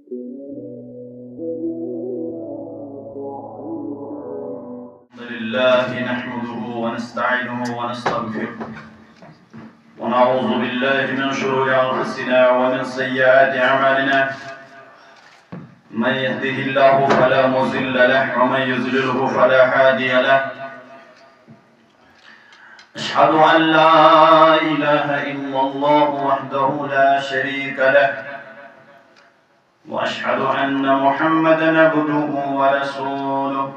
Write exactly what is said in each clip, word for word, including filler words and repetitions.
الحمد لله نحمده ونستعينه ونستغفره، ونعوذ بالله من شرور أنفسنا ومن سيئات أعمالنا. من يهده الله فلا مضل له، ومن يضلله فلا هادي له. أشهد أن لا إله إلا الله وحده لا شريك له، وأشهد أن محمدا عبده ورسوله.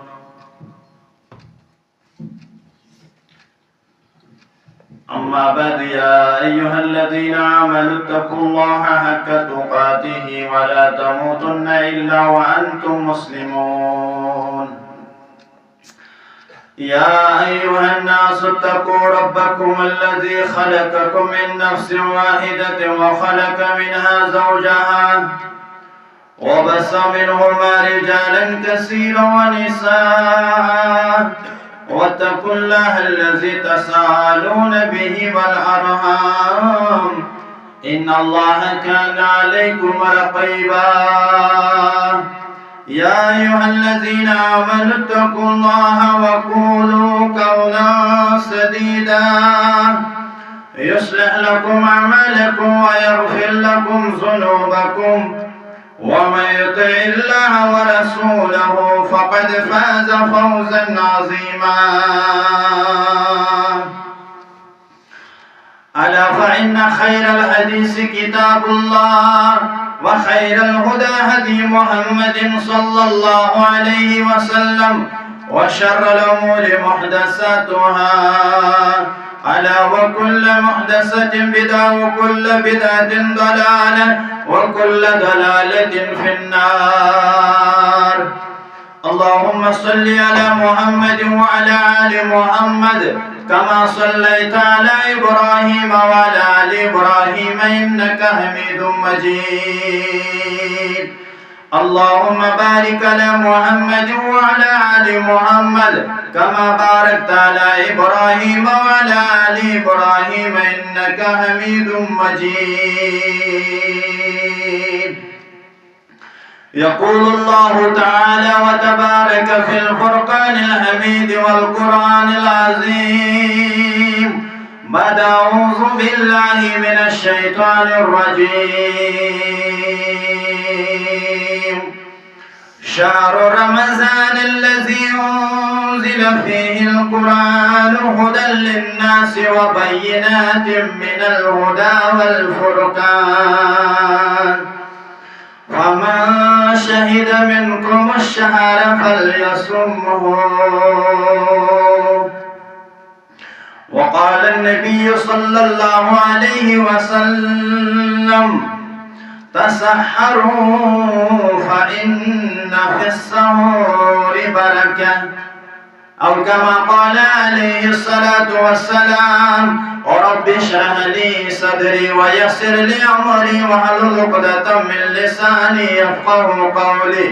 أما بعد، يا أيها الذين آمنوا اتقوا الله حق تقاته ولا تموتن إلا وأنتم مسلمون. يا أيها الناس اتقوا ربكم الذي خلقكم من نفس واحدة وخلق منها زوجها وبث منهما رجالا كثيرا ونساء، واتقوا الله الذي تساءلون به والأرحام، إن الله كان عليكم رقيبا. يا أيها الذين آمنوا اتقوا الله وقولوا قولا سديدا، يصلح لكم أعمالكم ويغفر لكم ذنوبكم، ومن يطع الله ورسوله فقد فاز فوزا عظيما. ألا فإن خير الحديث كتاب الله، وخير الهدى هدي محمد صلى الله عليه وسلم، وشر الأمور محدثاتها، ألا وكل محدثة بدعة، وكل بدعة ضلالة، وكل ضلالة في النار. اللهم صل على محمد وعلى آل محمد كما صليت على إبراهيم وعلى آل إبراهيم إنك حميد مجيد. اللهم بارك على محمد وعلى آل محمد كما باركت على إبراهيم وعلى آل إبراهيم إنك حميد مجيد. يقول الله تعالى وتبارك في الفرقان الحميد والقرآن العظيم بعد أعوذ بالله من الشيطان الرجيم. شهر رمضان الذي أنزل فيه القرآن هدى للناس وبينات من الهدى والفرقان، فمن شهد منكم الشهر فليصمه. وقال النبي صلى الله عليه وسلم: تسحروا فإن في السحور بركة. أو كما قال عليه الصلاة والسلام: رب اشرح لي صدري ويسر لي أمري واحلل عقدة من لساني يفقه قولي.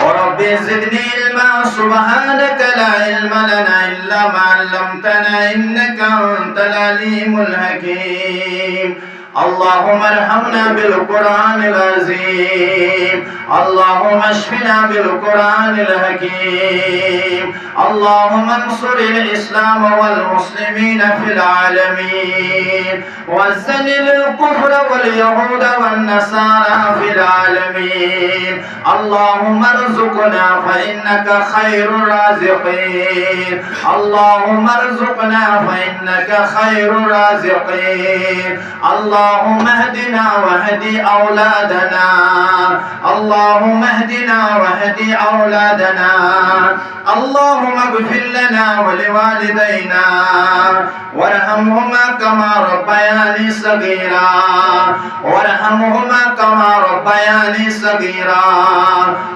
رب زدني علما، سبحانك لا علم لنا إلا ما علمتنا إنك أنت العليم الحكيم. اللهم ارحمنا بالقرآن العظيم. اللهم اشفنا بالقرآن الحكيم. اللهم انصر الإسلام والمسلمين في العالمين، وذلل الكفر واليهود والنصارى في العالمين. اللهم ارزقنا فإنك خير الرازقين. اللهم ارزقنا فإنك خير الرازقين. اللهم اهدنا واهد أولادنا. اللهم اهدنا واهد أولادنا. اللهم اغفر لنا ولوالدينا وارحمهما كما ربياني صغيرا. وارحمهما كما ربياني صغيرا.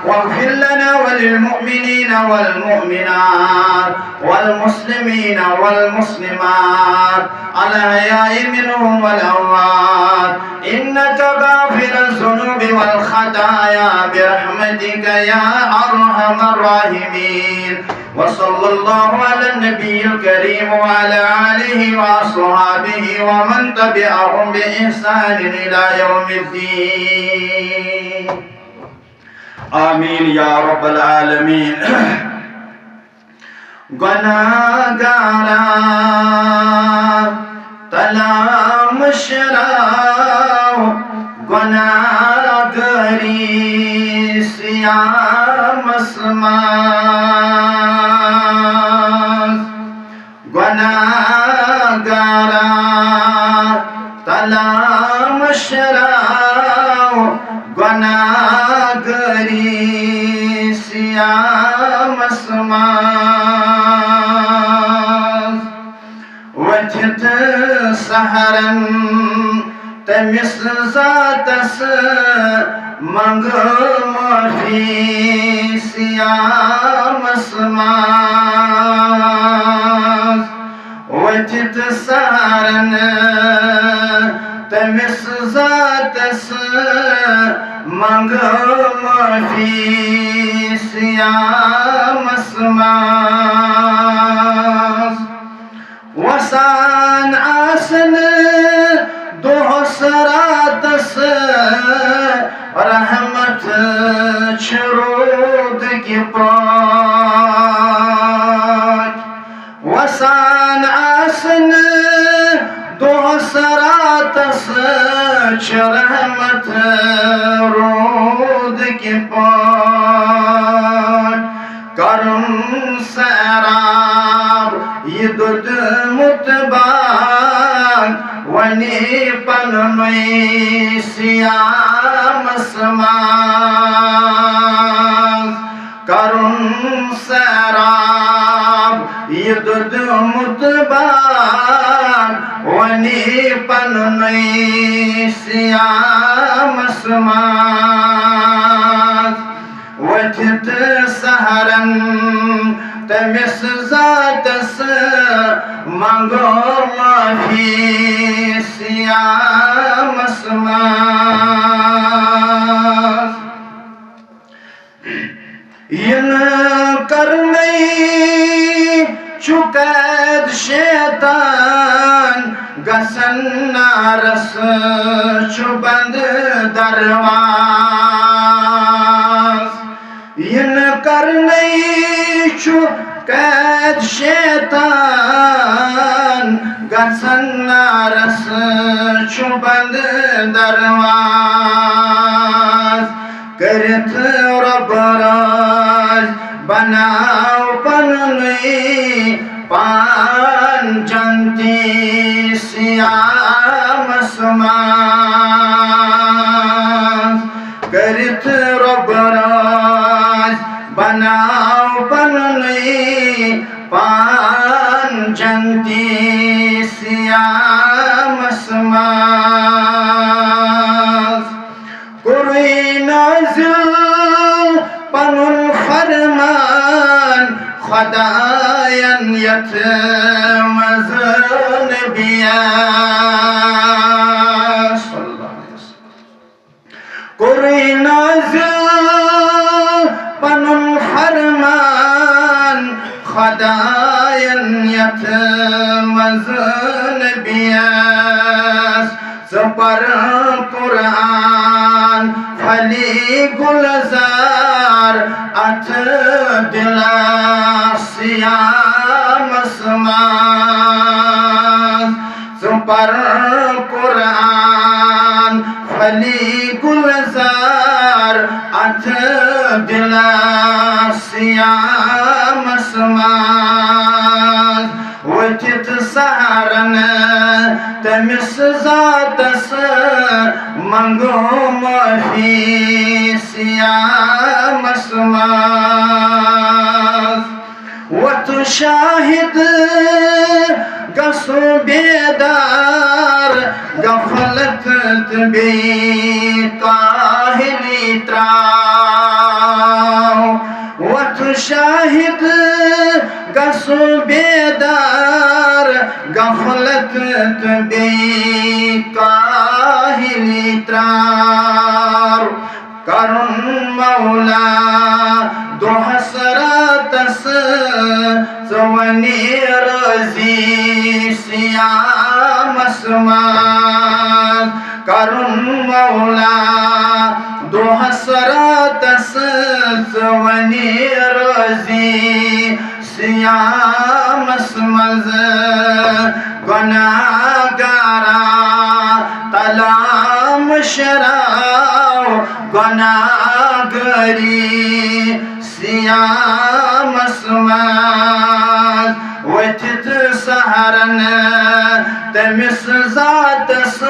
واغفر لنا وللمؤمنين والمؤمنات والمسلمين والمسلمات الأحياء منهم والأموات، إنك غافر الذنوب والخطايا برحمتك يا أرحم الراحمين. وصلى الله على النبي الكريم وعلى آله وأصحابه ومن تبعهم بإحسان إلى يوم الدين. آمین یا رب العالمین۔ گناہگارا، تلا مشرا، گناہگاری سیامس منٛز۔ گناہگارا، تلا مشرا، گناہگاری سیامس منٛز۔ ؤتھِتھ سحرن تٔمِس ذاتس منٛگ معٲفی سیامس منٛز۔ ؤتھِتھ سحرن تٔمِس ذاتس منٛگ معٲفی سیامس منٛز۔ وسان آسن دۄہس راتس، رحمت چھِ روٗدٕکۍ پٲٹھۍ۔ وسان آسن دۄہس راتس، چھِ رحمت روٗدٕکۍ پٲٹھۍ۔ کرُن سیراب یہِ دوٚدمُت باغ، وۄنی پننُے سیامس منٛز۔ کرُن سیراب یہِ دوٚدمُت باغ، وۄنی پننُے سیامس منٛز۔ ؤتھِتھ سحرن تٔمِس ذاتس منٛگو معٲفی سیامس منٛز۔ یِنہٕ کرنَے چھُ قید شیطان، گژھن نارس چھُ بند درواز۔ یِنہٕ کرنَے چھُ قید شیطان، گژھن نارس چھُ بند درواز۔ کٔرِتھ رۄب رٲضۍ بناو پننُے پان جنتی سیامس منٛز۔ کٔرِتھ رۄب رٲضۍ بناو پننُے پان جنتی سیامس منٛز۔ کوٚرُے نازل پنُن فرمان خداین یتھ منٛز نبیَس۔ کوٚرُے نازل پنُن فرمان خداین یتھ منٛز نبیَس۔ ژٕ پر قرآن پھلی گلزار اتھ دلس سیامس منٛز۔ ژٕ پر قرآن پھلی گلزار اتھ دلس سیامس منٛز۔ ؤتھِتھ سحرن تٔمِس ذاتس منٛگو معٲفی سیامس منٛز۔ وۄتھ شاہد گژھُن بیدار، غفلت تہٕ بیٚیہِ کاہلی ترٛاو۔ وۄتھ شاہد گژھُن بیدار، غفلت تہٕ بیٚیہِ کاہلی ترٛاو۔ کرُن مولا دۄہس راتس ژٕ وۄنی رٲضی سیامس منٛز۔ کرُن مولا دۄہس راتس ونی روزی صیامس منٛز گناہگارا، تلام شراو گناہگاری صیامس منٛز۔ ؤتھِتھ سحرن تٔمِس ذاتس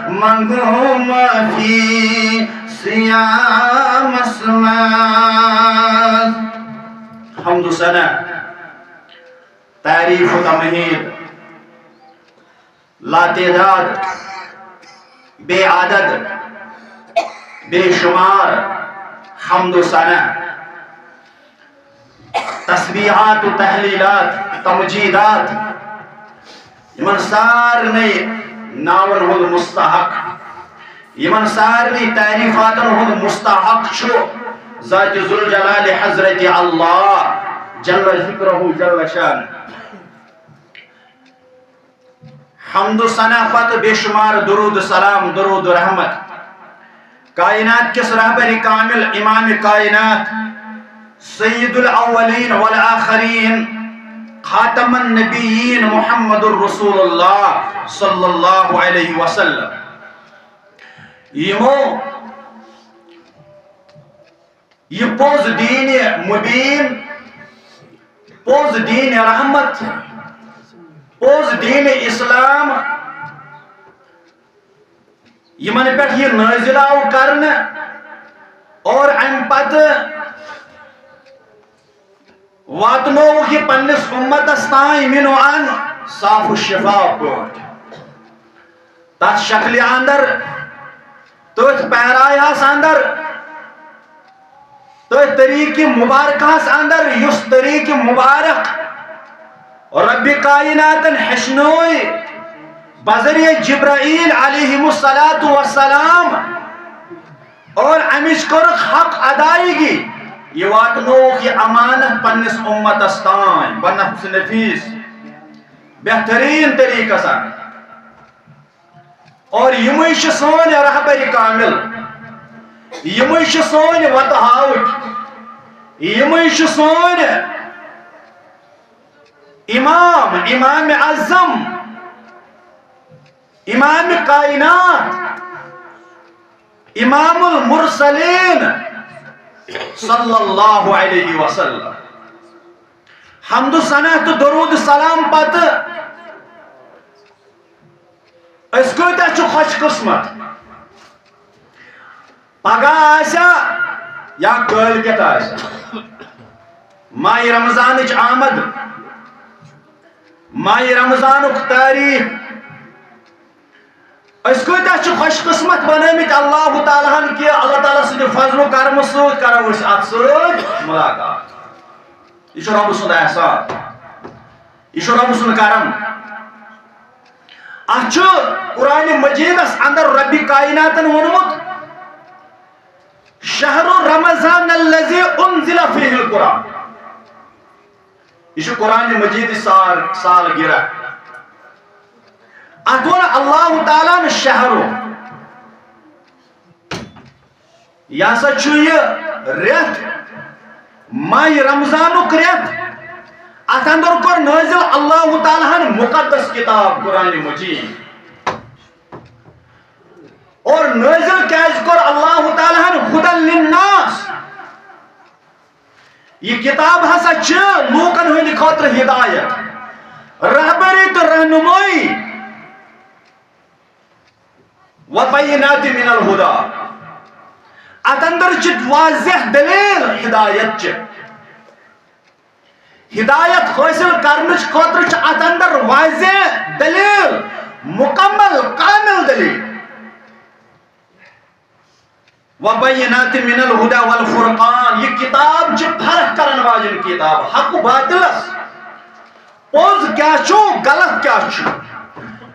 منٛگو معٲفی صیامس منٛز۔ حمد و ثنا، تعریف و تمہید، لاتعداد، بے عدد، بے شمار حمد و ثنا، تسبیحات و تحلیلات، تمجیدات، یِمن سارنٕے ناون ہُنٛد مستحق، یِمن سارنٕے تعریفاتن ہُنٛد مستحق چھُ ذات ذوالجلال حضرت اللہ جل ذکرہ جل شان۔ حمد و ثنا پتہٕ بے شمار درود سلام، درود رحمت کائنات کِس رہبر کامل، امام کائنات، سید الاولین والآخرین، خاتم النبیین محمد الرسول اللہ صلی اللہ علیہ وسلم، یِمو یہِ پوٚز دیٖنِ مُبیٖن، پوٚز دیٖنِ رحمت، پوٚز دیٖنِ اسلام یِمن پٮ۪ٹھ یہِ نٲزِل آو کرنہٕ، اور اَمہِ پتہٕ واتنووُکھ یہِ پننِس اُمتس تام من و عن صاف و شفاف پٲٹھۍ۔ تتھ شکلہِ اندر، تٔتھۍ پیراہس اندر، تٔتھۍ طریقہٕ مبارکہس اندر، یُس طریقہٕ مبارک رب کائناتن ہیٚچھنٲے بذریعہ جبرائیل علیہ الصلوۃ والسلام، اور امِچ کٔرٕکھ حق ادائیگی، یہِ واتنووُکھ یہِ امانت پننِس اُمتس تام بنفس نفیس، بہترین طریقس اندر۔ اور یِمے چھِ سٲنۍ رہبر کامل، یِمے چھِ سٲنۍ وتہٕ ہاوٕکۍ، یِمے چھِ سٲنۍ امام، امام اعظم، امام کائنات، امام المرسلین صلی اللہ علیہ وسلم۔ حمد و ثنا تہٕ درود سلام پتہٕ أسۍ کۭتیاہ چھِ خۄش قٕسمت، پگاہ آسیا یا کٲلۍ کٮ۪تھ آسیا ماہِ رمضانٕچ آمد، ماہِ رمضانُک تٲریٖخ۔ أسۍ کۭتیاہ چھِ خۄش قٕسمت بنٲومٕتۍ اللہ تعالیٰ ہن کہِ اللہ تعالیٰ سٕنٛدِ فضل و کرمہٕ سۭتۍ کرو أسۍ اتھ سۭتۍ ملاقات۔ یہِ چھُ رۄبہٕ سُنٛد احسان، یہِ چھُ رۄبہٕ سُنٛد کرم۔ اتھ چھُ قرآن مجیدس اندر ربِ کائناتن ووٚنمُت، "شہر رمضان الذی انزل فیہ القرآن"۔ یہِ چھُ قرآن مجیدٕچ سال، سالگرہ۔ اتھ ووٚن اللہ تعالیٰ ہن شہر۔ یہِ ہسا چھُ یہِ رٮ۪تھ، ماہِ رمضانُک رٮ۪تھ۔ اتھ اندر کوٚر نٲزِل اللہ تعالیٰ ہن مقدس کتاب قرآن مجید۔ اور نٲزِل کیازِ کوٚر اللہ تعالیٰ ہن؟ ہدی للناس۔ یہِ کتاب ہسا چھِ لوٗکن ہٕنٛدِ خٲطرٕ ہدایت، رہبری تہٕ رہنمٲیی۔ وبینات من الہدی، اتھ اندر چھِ واضح دلیل ہدایت چہِ۔ ہدایت حٲصِل کرنٕچ خٲطرٕ چھِ اتھ اندر واضح دلیل، مکمل، کامل دلیل۔ وبینات من الہدی والفرقان، یہِ کتاب چھِ فرق کرن واجٮ۪ن کتاب، حق و باطلس۔ پوٚز کیٛاہ چھُ، غلط کیٛاہ چھُ،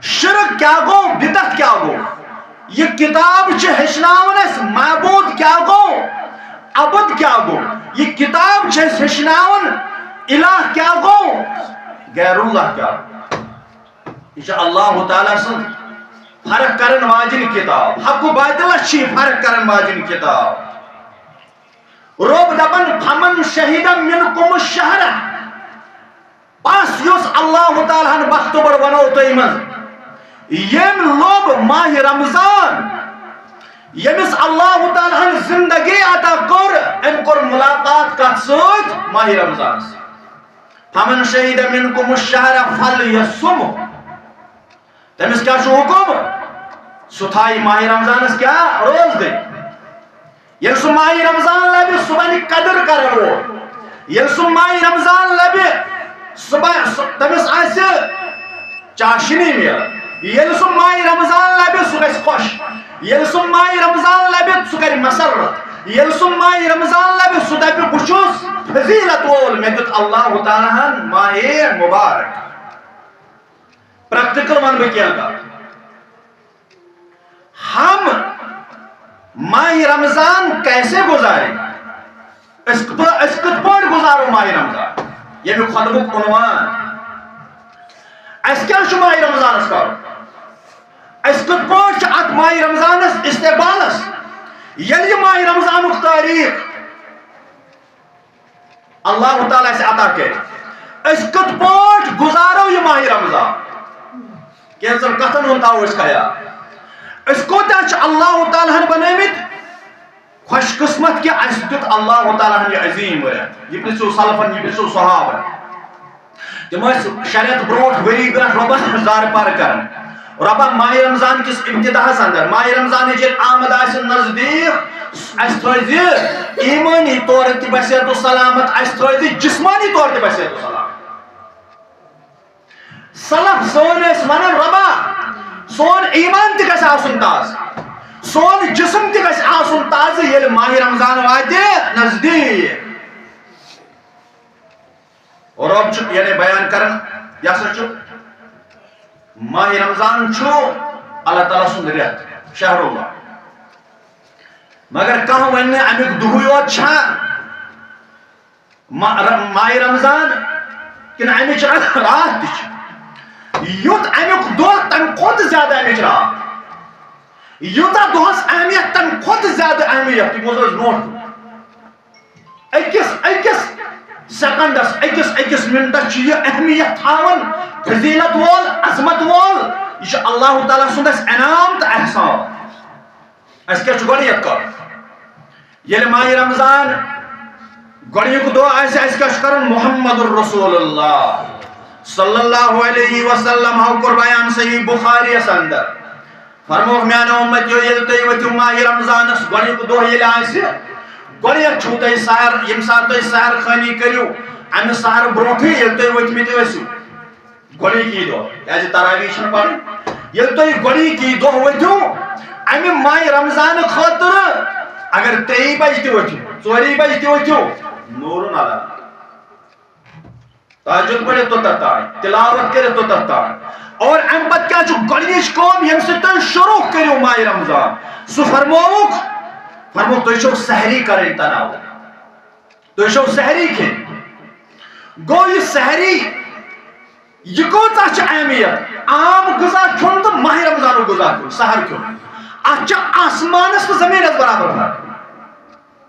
شرک کیٛاہ گوٚو، بدعت کیٛاہ گوٚو۔ یہِ کتاب چھِ ہیٚچھناوان اَسہِ معبوٗد کیٛاہ گوٚو، عبد کیٛاہ گوٚو۔ یہِ کتاب چھِ اَسہِ ہیٚچھناوان الہ کیٛاہ گوٚو، غیر اللہ کیٛاہ گوٚو۔ یہِ چھِ اللہ تعالیٰ سٕنٛز فرق کرن واجٮ۪ن کتاب، حق و باطلس چھِ یہِ فرق کرن واجٮ۪ن کتاب۔ رۄب دپان، فمن شہد منکم الشہر، پس یُس اللہ تعالیٰ ہن بختور، ونو تۄہہِ منٛز، ییٚمۍ لوٚب ماہِ رمضان، ییٚمِس اللہ تعالیٰ ہن زندگی عطا کٔر، أمۍ کوٚر ملاقات کتھ سۭتۍ؟ ماہِ رمضانس۔ فمن شہد منکم الشہر فلیصمہ۔ تٔمِس کیٛاہ چھُ حُکُم؟ سُہ تھایہِ ماہِ رمضانس کیٛاہ؟ روزدٔری۔ ییٚلہِ سُہ ماہِ رمضان لبہِ، سُہ بنہِ قدٕر کرن وول۔ ییٚلہِ سُہ ماہِ رمضان لبہِ، سُہ بنہِ، سُہ، تٔمِس آسہِ چاشنی میلان۔ ییٚلہِ سُہ ماہِ رمضان لبہِ، سُہ گژھِ خۄش۔ ییٚلہِ سُہ ماہِ رمضان لبہِ، سُہ کرِ مسرت۔ ییٚلہِ سُہ ماہِ رمضان لبہِ، سُہ دپہِ، بہٕ چھُس فضیلت وول، مےٚ دیُت اللہ تعالیٰ ہن ماہِ مبارک۔ پریکٹیکل ونہٕ بہٕ کینٛہہ کتھ۔ ہم ماہِ رمضان کیسے گزاریں؟ أسۍ کِتھ پٲ-، أسۍ کِتھ پٲٹھۍ گزارو ماہِ رمضان؟ ییٚمیُک خطبُک عنوان، اَسہِ کیٛاہ چھُ ماہِ رمضانس کرُن؟ أسۍ کِتھ پٲٹھۍ چھِ اتھ ماہِ رمضانس استقبالس، ییٚلہِ یہِ ماہِ رمضانُک تٲریخ اللہ تعالیٰ اَسہِ عطا کرِ، أسۍ کِتھ پٲٹھۍ گُزارو یہِ ماہِ رمضان؟ کینٛژن کتھن ہُنٛد تھاوو أسۍ خیال۔ أسۍ کوٗتاہ چھِ اللہ تعالیٰ ہن بنٲومٕتۍ خوش قسمت کہِ اَسہِ دیُت اللہ تعالیٰ ہن یہِ عظیٖم رٮ۪تھ۔ یہِ پرٛژھِو سلفن، یہِ پرٛژھِو صحابن۔ تِم ٲسۍ شےٚ رٮ۪تھ برونٛٹھ، ؤری برونٛٹھ رۄبس زارٕ پار کران۔ رۄبا، ماہِ رمضان کِس ابتداہس اندر، ماہِ رمضانٕچ ییٚلہِ آمد آسہِ نزدیٖک، اَسہِ تھٲوزِ ایٖمٲنی طور تہِ بصحت و سلامت، اَسہِ تھٲوزِ جسمٲنی طور تہِ بصحت و سلامت۔ سلف سٲنۍ ٲسۍ ونان، رۄبا، سون ایٖمان تہِ گژھِ آسُن تازٕ، سون جسم تہِ گژھِ آسُن تازٕ، ییٚلہِ ماہِ رمضان واتہِ نزدیٖک۔ رۄب چھُ یعنی بیان کران، یہِ ہسا چھُ ماہِ رمضان چھُ اللہ تعالیٰ سُنٛد رٮ۪تھ، شہر اللہ۔ مگر کانٛہہ ونہِ نہٕ امیُک دُہٕے یوت چھا ما-، ر-، ماہِ رمضان کِنہٕ امِچ را-، راتھ تہِ چھِ؟ یُتھ امیُک دۄہ تمہِ کھۄتہٕ زیادٕ امِچ راتھ، یوٗتاہ دۄہس اہمیت تمہِ کھۄتہٕ زیادٕ اہمیت، تہِ بوزو أسۍ برونٛٹھ کُن۔ أکِس أکِس سیکنڈس، أکِس أکِس منٹس چھُ یہِ اہمیت تھاوان، فضیلت وول، عظمت وول۔ یہِ چھُ اللہ تعالیٰ سُنٛد اَسہِ انعام تہٕ احسان۔ اَسہِ کیٛاہ چھُ گۄڈٕ یَتھ کَرُن؟ ییٚلہِ ماہِ رمضان گۄڈٕنیُک دۄہ آسہِ، اَسہِ کیٛاہ چھُ کَرُن؟ محمد رسول اللہ صلی اللہ علیہ وسلم ہو کوٚر بیان صحیح بخاریَس اندر۔ فرمووُکھ، میانیو اُمتیو، ییٚلہِ تُہۍ ؤتھِو ماہِ رمضانَس گۄڈٕنیُک دۄہ ییٚلہِ آسہِ، گۄڈٕنیتھ چھُو تۄہہِ سحر، ییٚمہِ ساتہٕ تُہۍ سحر خٲنی کٔرِو، اَمہِ سحر برونٛٹھٕے ییٚلہِ تُہۍ ؤتھمٕتۍ ٲسِو، گۄڈٕنِکی دۄہ، کیازِ تراویح چھنہٕ پرٕنۍ۔ ییٚلہِ تُہۍ گۄڈٕنِکی دۄہ ؤتھِو، امہِ ماہِ رمضان خٲطرٕ، اگر ترٛیٚیہِ بجہِ تہِ ؤتھِو، ژورِ بجہِ تہِ ؤتھِو، نورن علی، تہجد پٔرِتھ توٚتتھ تام، تلاوت کٔرِتھ توٚتتھ تام۔ اور امہِ پتہٕ کیٛاہ چھُ گۄڈٕنِچ کٲم، ییٚمہِ سۭتۍ تُہۍ شروع کٔرِو ماہِ رمضان؟ سُہ فرمووُکھ، فرمووُکھ، تُہۍ چھِو سحری کرٕنۍ تناوُل۔ تُہۍ چھِو سحری کھیٚنۍ۔ گوٚو یہِ سحری، یہِ کۭژاہ چھِ اہمیت؟ عام غذا کھیوٚن تہٕ ماہِ رمضانُک غذا کھیوٚن، سحر کھیوٚن۔ اَتھ چھِ آسمانَس تہٕ زٔمیٖنَس برابر فرق۔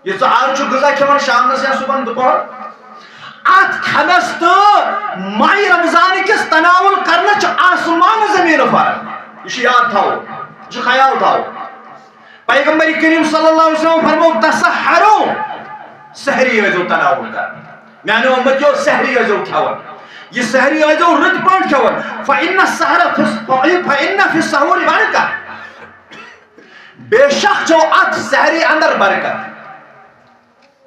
یہِ ژٕ آز چھُکھ غذا کھٮ۪وان شامنَس یا صُبحن دُپہر، اَتھ کھٮ۪نَس تہٕ ماہِ رمضان کِس تناول کرنَس چھِ آسمان زٔمیٖنُک فرق۔ یہِ چھُ یاد تھاوُن، یہِ چھُ خیال تھاوُن۔ پیغمبر کریم صلی اللہ علیہ وسلم فرمو، "تسحرو"، سحری ٲسۍزیو تناول کران۔ میانیو اُمتیو، سحری ٲسۍزیو کھٮ۪وان۔ یہِ سحری ٲسۍزیو رٕتۍ پٲٹھۍ کھٮ۪وان۔ فإن السحر فی، فإن فی السحور برکہ۔ بے شک چھو اتھ سحری اندر برکت۔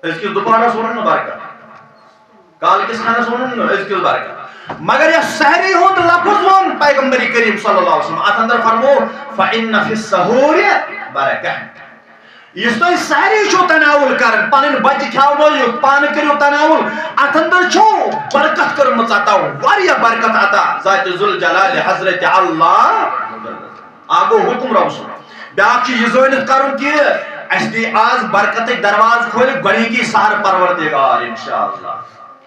أزکِس دُپہرس ووٚنُن نہٕ برکت۔ کالکِس کھٮ۪نس ووٚنُن نہٕ، أزکِس برکت۔ مگر یۄس سحری ہُنٛد لفظ ووٚن پیغمبر کریم صلی اللہ علیہ وسلم، اتھ اندر فرمو، "فإن فی السحور برکہ"۔ یُس تُہۍ سحری چھِو تناول کران، پنٕنۍ بچہِ کھیاونٲیِو، پانہٕ کٔرِو تناول، اتھ اندر چھو برکت کٔرمٕژ عطا، واریاہ برکت عطا ذات ذوالجلال حضرت اللہ۔ آ گوٚو حُکُم رۄب سُنٛد۔ بیٛاکھ چھُ یہِ زٲنِتھ کرُن کہِ اَسہِ دی آز برکتٕکۍ دروازٕ کھولِتھ گۄڈٕنِکی سحر پروردگار، انشاءاللہ۔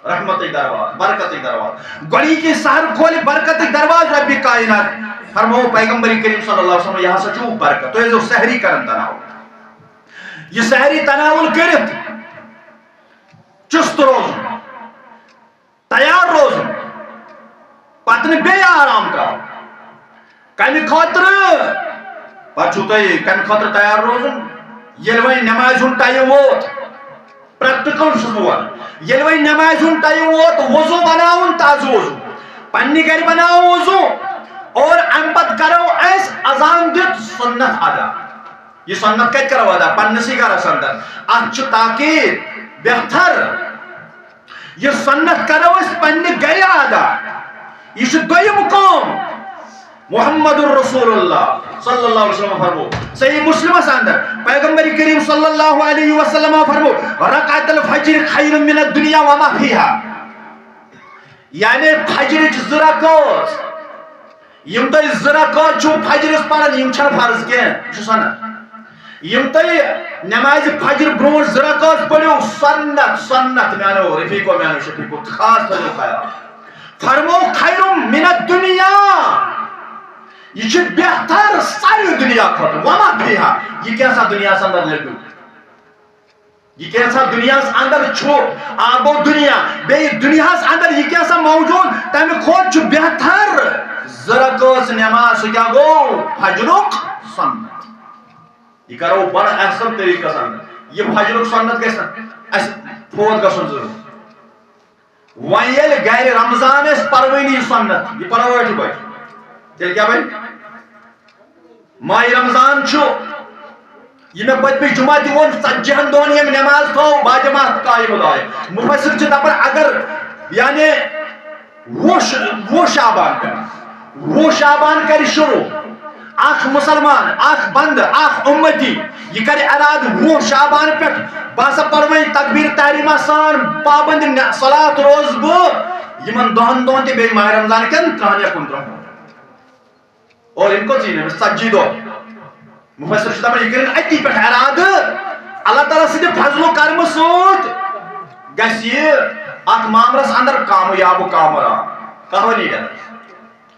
رحمتٕکۍ دروازٕ، برکتٕکۍ دروازٕ۔ گۄڈٕنِکی سحر کھولہِ برکتٕکۍ دروازٕ ربِ کائنات۔ فرموو پیغمبر کریم صلی اللہ علیہ وسلم، یہِ ہسا چھُو برکت۔ تُہۍ ٲسۍزیو سحری کران تناول۔ یہِ سحری تناول کٔرِتھ روزُن، تیار روزُن، پتہٕ نہٕ بیٚیہِ آرام ترٛاوُن۔ کمہِ خٲطرٕ؟ پتہٕ چھُو تۄہہِ کمہِ خٲطرٕ تیار روزُن؟ ییٚلہِ وۄنۍ نمازِ ہُنٛد ٹایم ووت، پریکٹیکل چھُس بہٕ ونان، ییٚلہِ وۄنۍ نمازِ ہُنٛد ٹایم ووت، وضو بناوُن، تازٕ وضو، پننہِ گرِ بناوو وضو، اور امہِ پتہٕ کرو أسۍ اذان دِتھ سنت ادا۔ یہِ سنت کتہِ کرو ادا؟ پننسٕے گرس اندر۔ اتھ چھُ تاکید، بہتر۔ یہِ سنت کرو أسۍ پننہِ گرِ ادا۔ یہِ چھُ دوٚیِم قوم۔ محمد رسول اللہ صلی اللہ علیہ وسلم فرمو، صحیح مسلمس اندر، پیغمبر کریم صلی اللہ علیہ وسلم فرمو، رکعت الفجر خیر من الدنیا وما فیہا۔ یعنی فجرٕچ زٕ رکٲژ، یِم تُہۍ زٕ رکٲژ چھِو فجرس پران، یِم چھنہٕ فرض کینٛہہ، یہِ چھُ سنت۔ یِم تُہۍ نمازِ فجر برونٛٹھ زٕ رکٲژ پٔرِو، سنت، سنت میانیو رفیقو، میانیو شفیقو، خاص تھٲیِو خیال۔ فرمو، خیر من الدنیا، یہِ چھُ بہتر سارے دنیا کھۄتہٕ، وما فیہا، یہِ کیٛاہ سا دُنیاہس اندر لٔبِو۔ یہِ کینٛژھا دُنیاہَس اندر چھُ، آ گوٚو دُنیا، بیٚیہِ دُنیاہَس اندر یہِ کینٛژھا موجود، تَمہِ کھۄتہٕ چھُ بہتر زٕ رکٲژ نٮ۪ماز۔ سُہ کیٛاہ گوٚو؟ فجرُک سنت۔ یہِ کرو بڑٕ احسن طریٖقس اندر۔ یہِ فجرُک سنت گژھِ نہ اَسہِ فوت گژھُن ضروٗری۔ وۄنۍ ییٚلہِ گرِ رمضان أسۍ پروٲنی سنت، یہِ پرو ٲٹھِ بجہِ، تیٚلہِ کیٛاہ بنہِ؟ ماہِ رمضان چھُ، یہِ مےٚ پٔتمہِ جمعہ تہِ ووٚن، ژتجی ہن دۄہن یِم نماز تھاو باجماعت قائم دائم۔ مفسر چھِ دپان، اگر یعنی وُہ ش-، وُہ شعبان کرِ، وُہ شعبان کرِ شروع، اکھ مسلمان، اکھ بندٕ، اکھ امتی، یہِ کرِ ارادٕ وُہ شعبان پٮ۪ٹھ، بہٕ ہسا پرٕ وۄنۍ تکبیر تحریمہ سان پابند نہ-، صلات روزٕ بہٕ یِمن دہن دۄہن تہِ بیٚیہِ ماہِ رمضان کٮ۪ن ترٕہن یا کُنترٕہن دۄہن۔ اور یِم کٔژ یِن أمِس؟ ژتجی دۄہ۔ مفسر چھُ دپان، یہِ کٔرِن أتی پٮ۪ٹھ ارادٕ، اللہ تعالیٰ سٕنٛدِ فضل و کرمہٕ سۭتۍ گژھِ یہِ اتھ معاملس اندر کامیاب و کامران۔ کہوٲنی رٮ۪تھ۔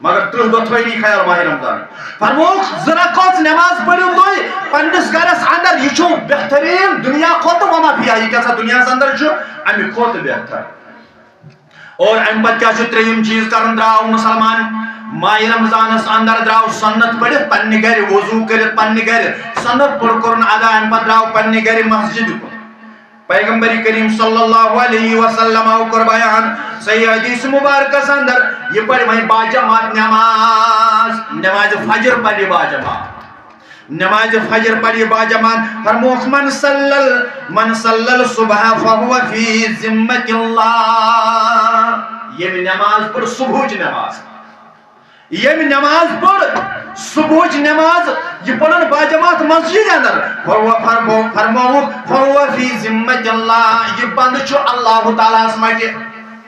مگر ترٕٛہ دۄہ تھٲیِو خیال ماہِ رمضان۔ فرمووُکھ، زٕ رکعت نماز پٔرِو تُہۍ پننِس گرس اندر، یہِ چھُو بہتریٖن دُنیا کھۄتہٕ وما فیہا، یہِ کیٛاہ سا دُنیاہس اندر چھُ، امہِ کھۄتہٕ بہتر۔ اور امہِ پتہٕ کیٛاہ چھُ ترٛیٚیِم چیٖز کرُن؟ درٛاو مسلمان ماہِ رمضانس اندر، درٛاو سنت پٔرِتھ پننہِ گرِ، وضو کٔرِتھ پننہِ گرِ، سنت پوٚر کوٚرُن ادا، امہِ پتہٕ درٛاو پننہِ گرِ مسجد کُن۔ پیغمبر کریم صلی اللہ علیہ وسلم آو کوٚر بیان صحیح حدیث مبارکس اندر، یہِ پرِ وۄنۍ باجماعت نماز، نماز فجر پرِ باجماعت۔ نماز فجر پرِ باجماعت، فرمووُکھ، من صلی ال-، من صلی الصبح فهو فی ذمة اللہ۔ ییٚمہِ نماز پٔر صبحٕچ نماز، ییٚمہِ نماز پٔر صبحٕچ نماز، یہِ پٔرٕن باجماعت مسجد اندر، فهو، فرمو-، فرمووُکھ، فهو فی ذمة اللہ، یہِ بندٕ چھُ اللہ تعالیٰ ہس مٹہِ۔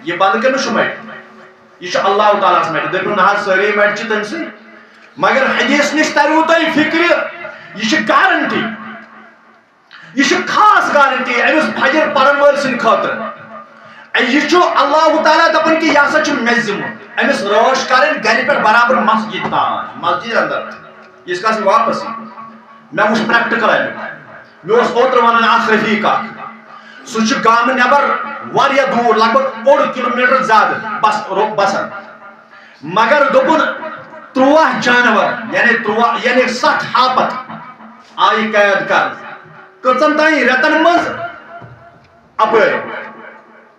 یہِ بندٕ کٔمِس چھُ مٹہِ؟ یہِ چھُ اللہ تعالیٰ ہس مٹہِ۔ دٔپِو نہ حظ، سٲری مٹہِ چھِ تٔمۍ سٕے۔ مگر حدیث نِش تریو تۄہہِ فکرِ، یہِ چھِ گارنٹی، یہِ چھِ خاص گارنٹی أمِس فجر پرن وٲلۍ سٕنٛدِ خٲطرٕ۔ اے، یہِ چھُ اللہ تعالیٰ دپان کہِ یہِ ہسا چھُ مےٚ ذمہٕ أمِس رٲچھ کرٕنۍ گرِ پٮ۪ٹھ برابر مسجد تام، مسجد اندر۔ ییٖتِس کالس یہِ واپس یی۔ مےٚ وُچھ پریکٹیکل امیُک۔ مےٚ اوس اوترٕ ونان اکھ رفیق اکھ، سُہ چھُ گامہٕ نٮ۪بر واریاہ دوٗر، لگ بگ اوٚڑ کلوٗ میٖٹر زیادٕ بس، رو-، بسان۔ مگر دوٚپُن، تُرٛواہ جانور، یعنی تُرٛواہ، یعنی ستھ ہاپت آیہِ قید کرنہٕ۔ کٔژن تام رٮ۪تن منٛز اپٲرۍ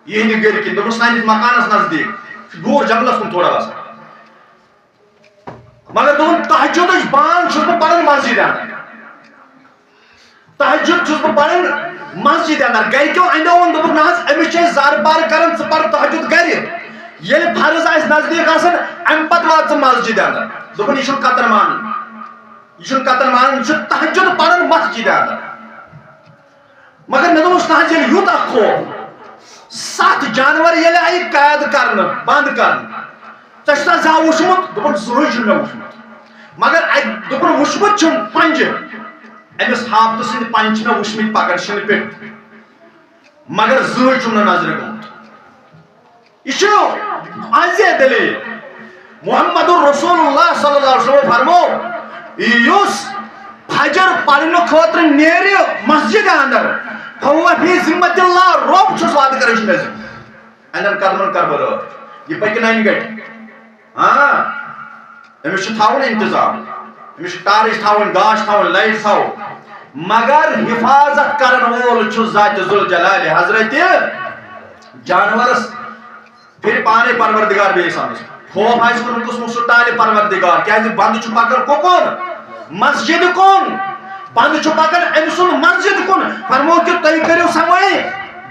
یِہنٛدِ گرِ کِنۍ، دوٚپُن، سٲنِس مکانس نزدیٖک، چھُ دوٗر جنگلس کُن تھوڑا بسان۔ مگر دوٚپُن، تہجدٕچ بانگ چھُس بہٕ پران مسجدِ اندر۔ تہجد چھُس بہٕ پران مسجدِ اندر۔ گرِکیو اندیو ووٚن، دوٚپُکھ، نہ حظ، أمِس چھِ أسۍ زارٕ پار کران، ژٕ پر تہجد گرِ۔ ییٚلہِ فرض آسہِ نزدیٖک آسان، امہِ پتہٕ وات ژٕ مسجدِ اندر۔ دوٚپُن، یہِ چھُنہٕ قطعاً مانان۔ یہِ چھُنہٕ قطعاً مانان، یہِ چھُ تہجد پران مسجدِ اندر۔ مگر مےٚ دوٚپُس، نہ حظ، ییٚلہِ یوٗتاہ خوف، ستھ جانور ییٚلہِ آیہِ قید کرنہٕ، بند کرنہٕ، ژےٚ چھُنا زانٛہہ وُچھمُت؟ دوٚپُن، زٕہٕے چھُنہٕ مےٚ وُچھمُت۔ مگر اَکہِ، دوٚپُن، وُچھمُت چھُم پنجہِ، أمِس ہاپتہٕ سٕنٛدۍ پنجہِ چھِ مےٚ وُچھمٕتۍ پکان شِنہٕ پٮ۪ٹھۍ، مگر زٕہٕے چھُم نہٕ نظرِ گوٚمُت۔ یہِ چھُ واضح دلیل۔ محمد رسول اللہ صلی اللہ علیہ وسلم فرمو، یُس فجر پرنہٕ خٲطرٕ نیرِ مسجد اندر، فهو فی ذمۃ اللہ، رۄب چھُس وعدٕ کران، یہِ چھُ مےٚ ذمہٕ۔ اَنٮ۪ن قدمن کرٕ بہٕ رٲچھ۔ یہِ پَکہِ نہٕ اَنہِ گَٹہِ۔ ہاں، أمِس چھُ تھاوُن اِنتظام، أمِس چھُ ٹارٕچ تھاوٕنۍ، گاش تھاوٕنۍ، لایٹ تھاوُن۔ مگر حفاظت کرن وول چھُ ذات ذوالجلال، حضرت جانورس۔ پھر پانے پروردگار بیٚیِس اَنٛدَس۔ خوف آسہِ کُنہِ قٕسمُک، سُہ ٹالہِ پروردگار۔ کیٛازِ بنٛدٕ چھُ پکان کُکُن؟ مسجد کُن۔ بنٛدٕ چھُ پکان أمۍ سُنٛد مسجد کُن۔ فرموو کہِ تُہۍ کٔرِو سا وۄنۍ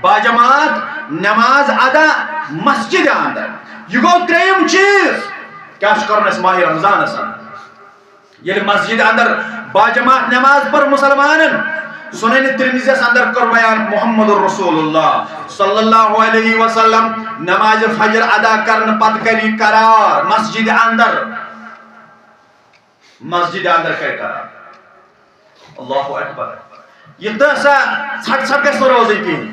باجماعت نماز ادا مسجد اندر۔ یہِ گوٚو ترٛیٚیِم چیٖز۔ کیٛاہ چھُ کرُن اَسہِ ماہِ رمضانَس اندر؟ ییٚلہِ مسجد اندر باجماعت نماز پٔر مسلمانن، سنن ترمذیس اندر کوٚر بیان محمد رسول اللہ صلی اللہ علیہ وسلم نماز فجر ادا کرنہٕ پتہٕ کری قرار مسجد اندر، مسجد اندر کری قرار۔ اللہ اکبر۔ یہِ تہٕ سا ژھٹ ژھٹ گژھِ نہٕ روزٕنۍ کِہیٖنۍ۔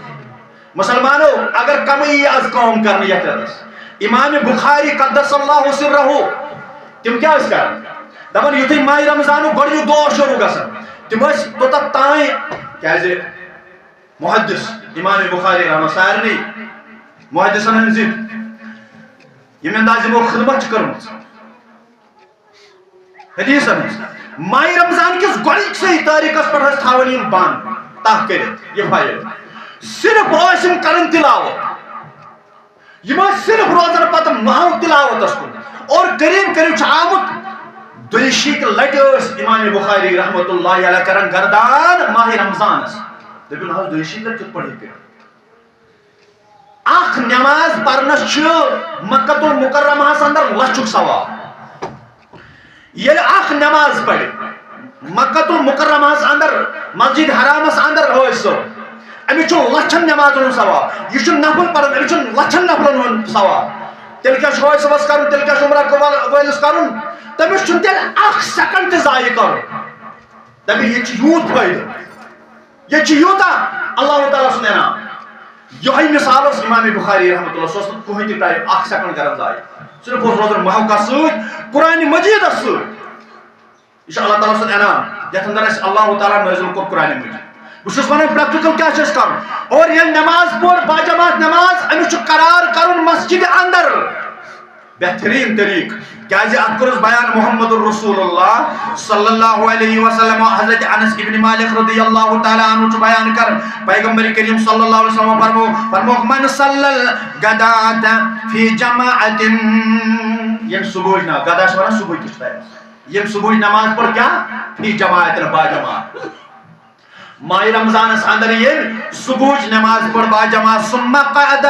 مسلمانو، اگر کمٕے یی از کٲم کرنہٕ یتھ رٮ۪تس، امام بخاری قدس اللہ سرہ، تِم کیٛاہ ٲسۍ کران؟ دپان، یُتھُے ماہِ رمضانُک گۄڈٕنیُک دۄہ اوس شروع گژھان، تِم ٲسۍ توٚتتھ تام، کیٛازِ محدث امام بخاری رحمہ سارنٕے محدثن ہٕنٛدۍ ضد، ییٚمہِ اندازٕ یِمو خدمت چھِ کٔرمٕژ۔ حدیثن ہٕنٛز۔ ماہِ رمضان کِس گۄڈٕنِکسٕے تٲریٖخس پٮ۪ٹھ ٲسۍ تھاوان یِم بند، تاہ کٔرِتھ یہِ فایل۔ صرف ٲسۍ یِم کران تلاوت۔ یِم ٲسۍ صرف روزان پتہٕ محو تلاوتس کُن۔ اور قریب قریب چھُ آمُت دۄیہِ شیٖتہِ لٹہِ ٲسۍ امام بخاری رحمتہ اللہ علیہ کران گردان ماہِ رمضانس۔ دٔپِو نہ حظ، دۄیہِ شیٖتہِ لٹہِ کِتھ پٲٹھۍ ہیٚکہِ کٔرِتھ؟ اکھ نماز پرنس چھُ مکہ المکرمہس اندر لچھُک ثواب۔ ییٚلہِ اکھ نماز پرِ مکہ المکرمہس اندر، مسجد حرامس اندر ٲسۍ سو، أمِس چھُ لچھن نمازن ہُنٛد ثواب۔ یہِ چھُ نفل پران، أمِس چھُ لچھن نفلن ہُنٛد ثواب۔ تیٚلہِ کیٛاہ چھُ ٲسۍ صُبحس کرُن، تیٚلہِ کیٛاہ چھُ عمرہ وٲلِس کرُن؟ تٔمِس چھُنہٕ تیٚلہِ اکھ سیکنڈ تہِ ضایع کرُن۔ دَپہِ، ییٚتہِ چھُ یوٗت فٲیدٕ۔ ییٚتہِ چھُ یوٗتاہ اللہ تعالیٰ سُنٛد انعام۔ یِہوٚے مثال اوس امام بخاری رحمتہ اللہ، سُہ اوس نہٕ کٕہٕنۍ تہِ ٹایم اکھ سیکنڈ کران ضایع۔ صرف اوس روزان محبت سۭتۍ، قرآن مجیدس سۭتۍ۔ یہِ چھُ اللہ تعالیٰ سُنٛد انعام، یتھ اندر اَسہِ اللہ تعالیٰ نٲزِل کوٚر قرآن مجید۔ بہٕ چھُس ونان پریکٹیکل کیٛاہ چھُ اَسہِ کرُن۔ اور ییٚلہِ نماز پٔر، باجماعت نماز، أمِس چھُ قرار کرُن مسجد اندر۔ بہترین طریقہٕ، کیازِ اتھ کوٚرُس بیان محمد رسول اللہ صلی اللہ علیہ وسلم۔ حضرت انس ابن مالک رضی اللہ تعالیٰ عنہ چھُ بیان کران، پیغمبر کریم صلی اللہ علیہ وسلم فرمو، فرموکھ، "من صلی الغداۃ فی جماعۃ"، ییٚمہِ صبحٕچ نماز، غدا چھِ وَنان صبحٕکِس ٹایمَس، ییٚمہِ صبحٕچ نماز پٔر کیٛاہ؟ فی جماعۃ، باجماعت۔ ماہِ رمضانس اندر ییٚلہِ صبحٕچ نماز پٔر باجماعت، ثم قعد،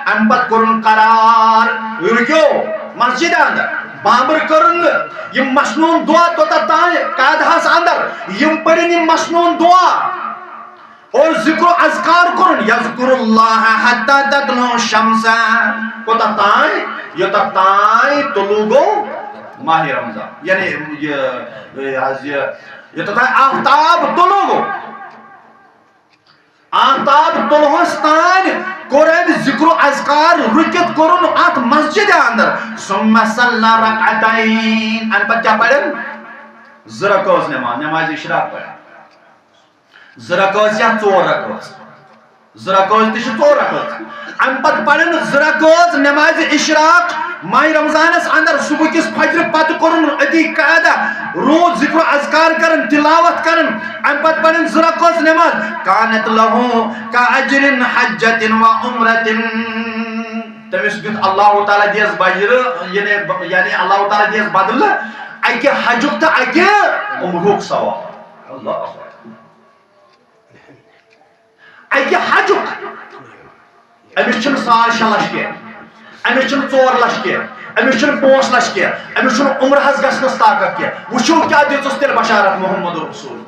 امہِ پتہٕ کوٚرُن قرار، رُکیو مسجد اندر، بامبر کٔرٕن نہٕ، یِم مسنون دعا توٚتتھ تام قعدہس اندر، یِم پٔرِن یِم مسنون دعا اور ذکر و اذکار کوٚرُن، یذکر اللہ حتی تطلع الشمس، کوٚتتھ تام؟ یوٚتتھ تام طلوع گوٚو ماہِ رمضان، یعنی یہِ، یہِ حظ یہِ یوٚتتھ تام آفتاب طلوع گوٚو، آفتاب طلوعس تام کوٚر أمۍ ذکر و اذکار، رُکِتھ کوٚرُن اتھ مسجد اندر۔ ثم صلی رکعتین، امہِ پتہٕ کیٛاہ پرن؟ زٕ رکٲژ نماز، نماز اشراق پرن۔ زٕ رکٲژ یا ژور رکٲژ؟ زٕ رکٲژ تہِ چھِ ژور رکٲژ۔ اَمہِ پتہٕ پرن زٕ رکٲژ نمازِ اشراق۔ ماہِ رمضانس اندر صبح کِس فجرِ پتہٕ کوٚرُن أتی قعدہ، روٗد ذکر و اذکار کران، تلاوت کران۔ اَمہِ پتہٕ پرن زٕ رکٲژ نماز۔ کانت لہو کا اجر حجت و عمرت۔ تٔمِس دیُت اللہ تعالیٰ دیس بجرٕ، یعنی، یعنی اللہ تعالیٰ دیس بدلہٕ اکہِ حجُک تہٕ اکہِ عمرُک ثواب۔ اللہ اکبر۔ اکہِ حجُک۔ أمِس چھِنہٕ ساڑ شےٚ لچھ کینٛہہ، أمِس چھِنہٕ ژور لچھ کینٛہہ، أمِس چھِنہٕ پانٛژھ لچھ کینٛہہ، أمِس چھُنہٕ عمرہس گژھنس طاقت کینٛہہ۔ وٕچھِو کیٛاہ دِژٕس تیٚلہِ بشارت محمد رسول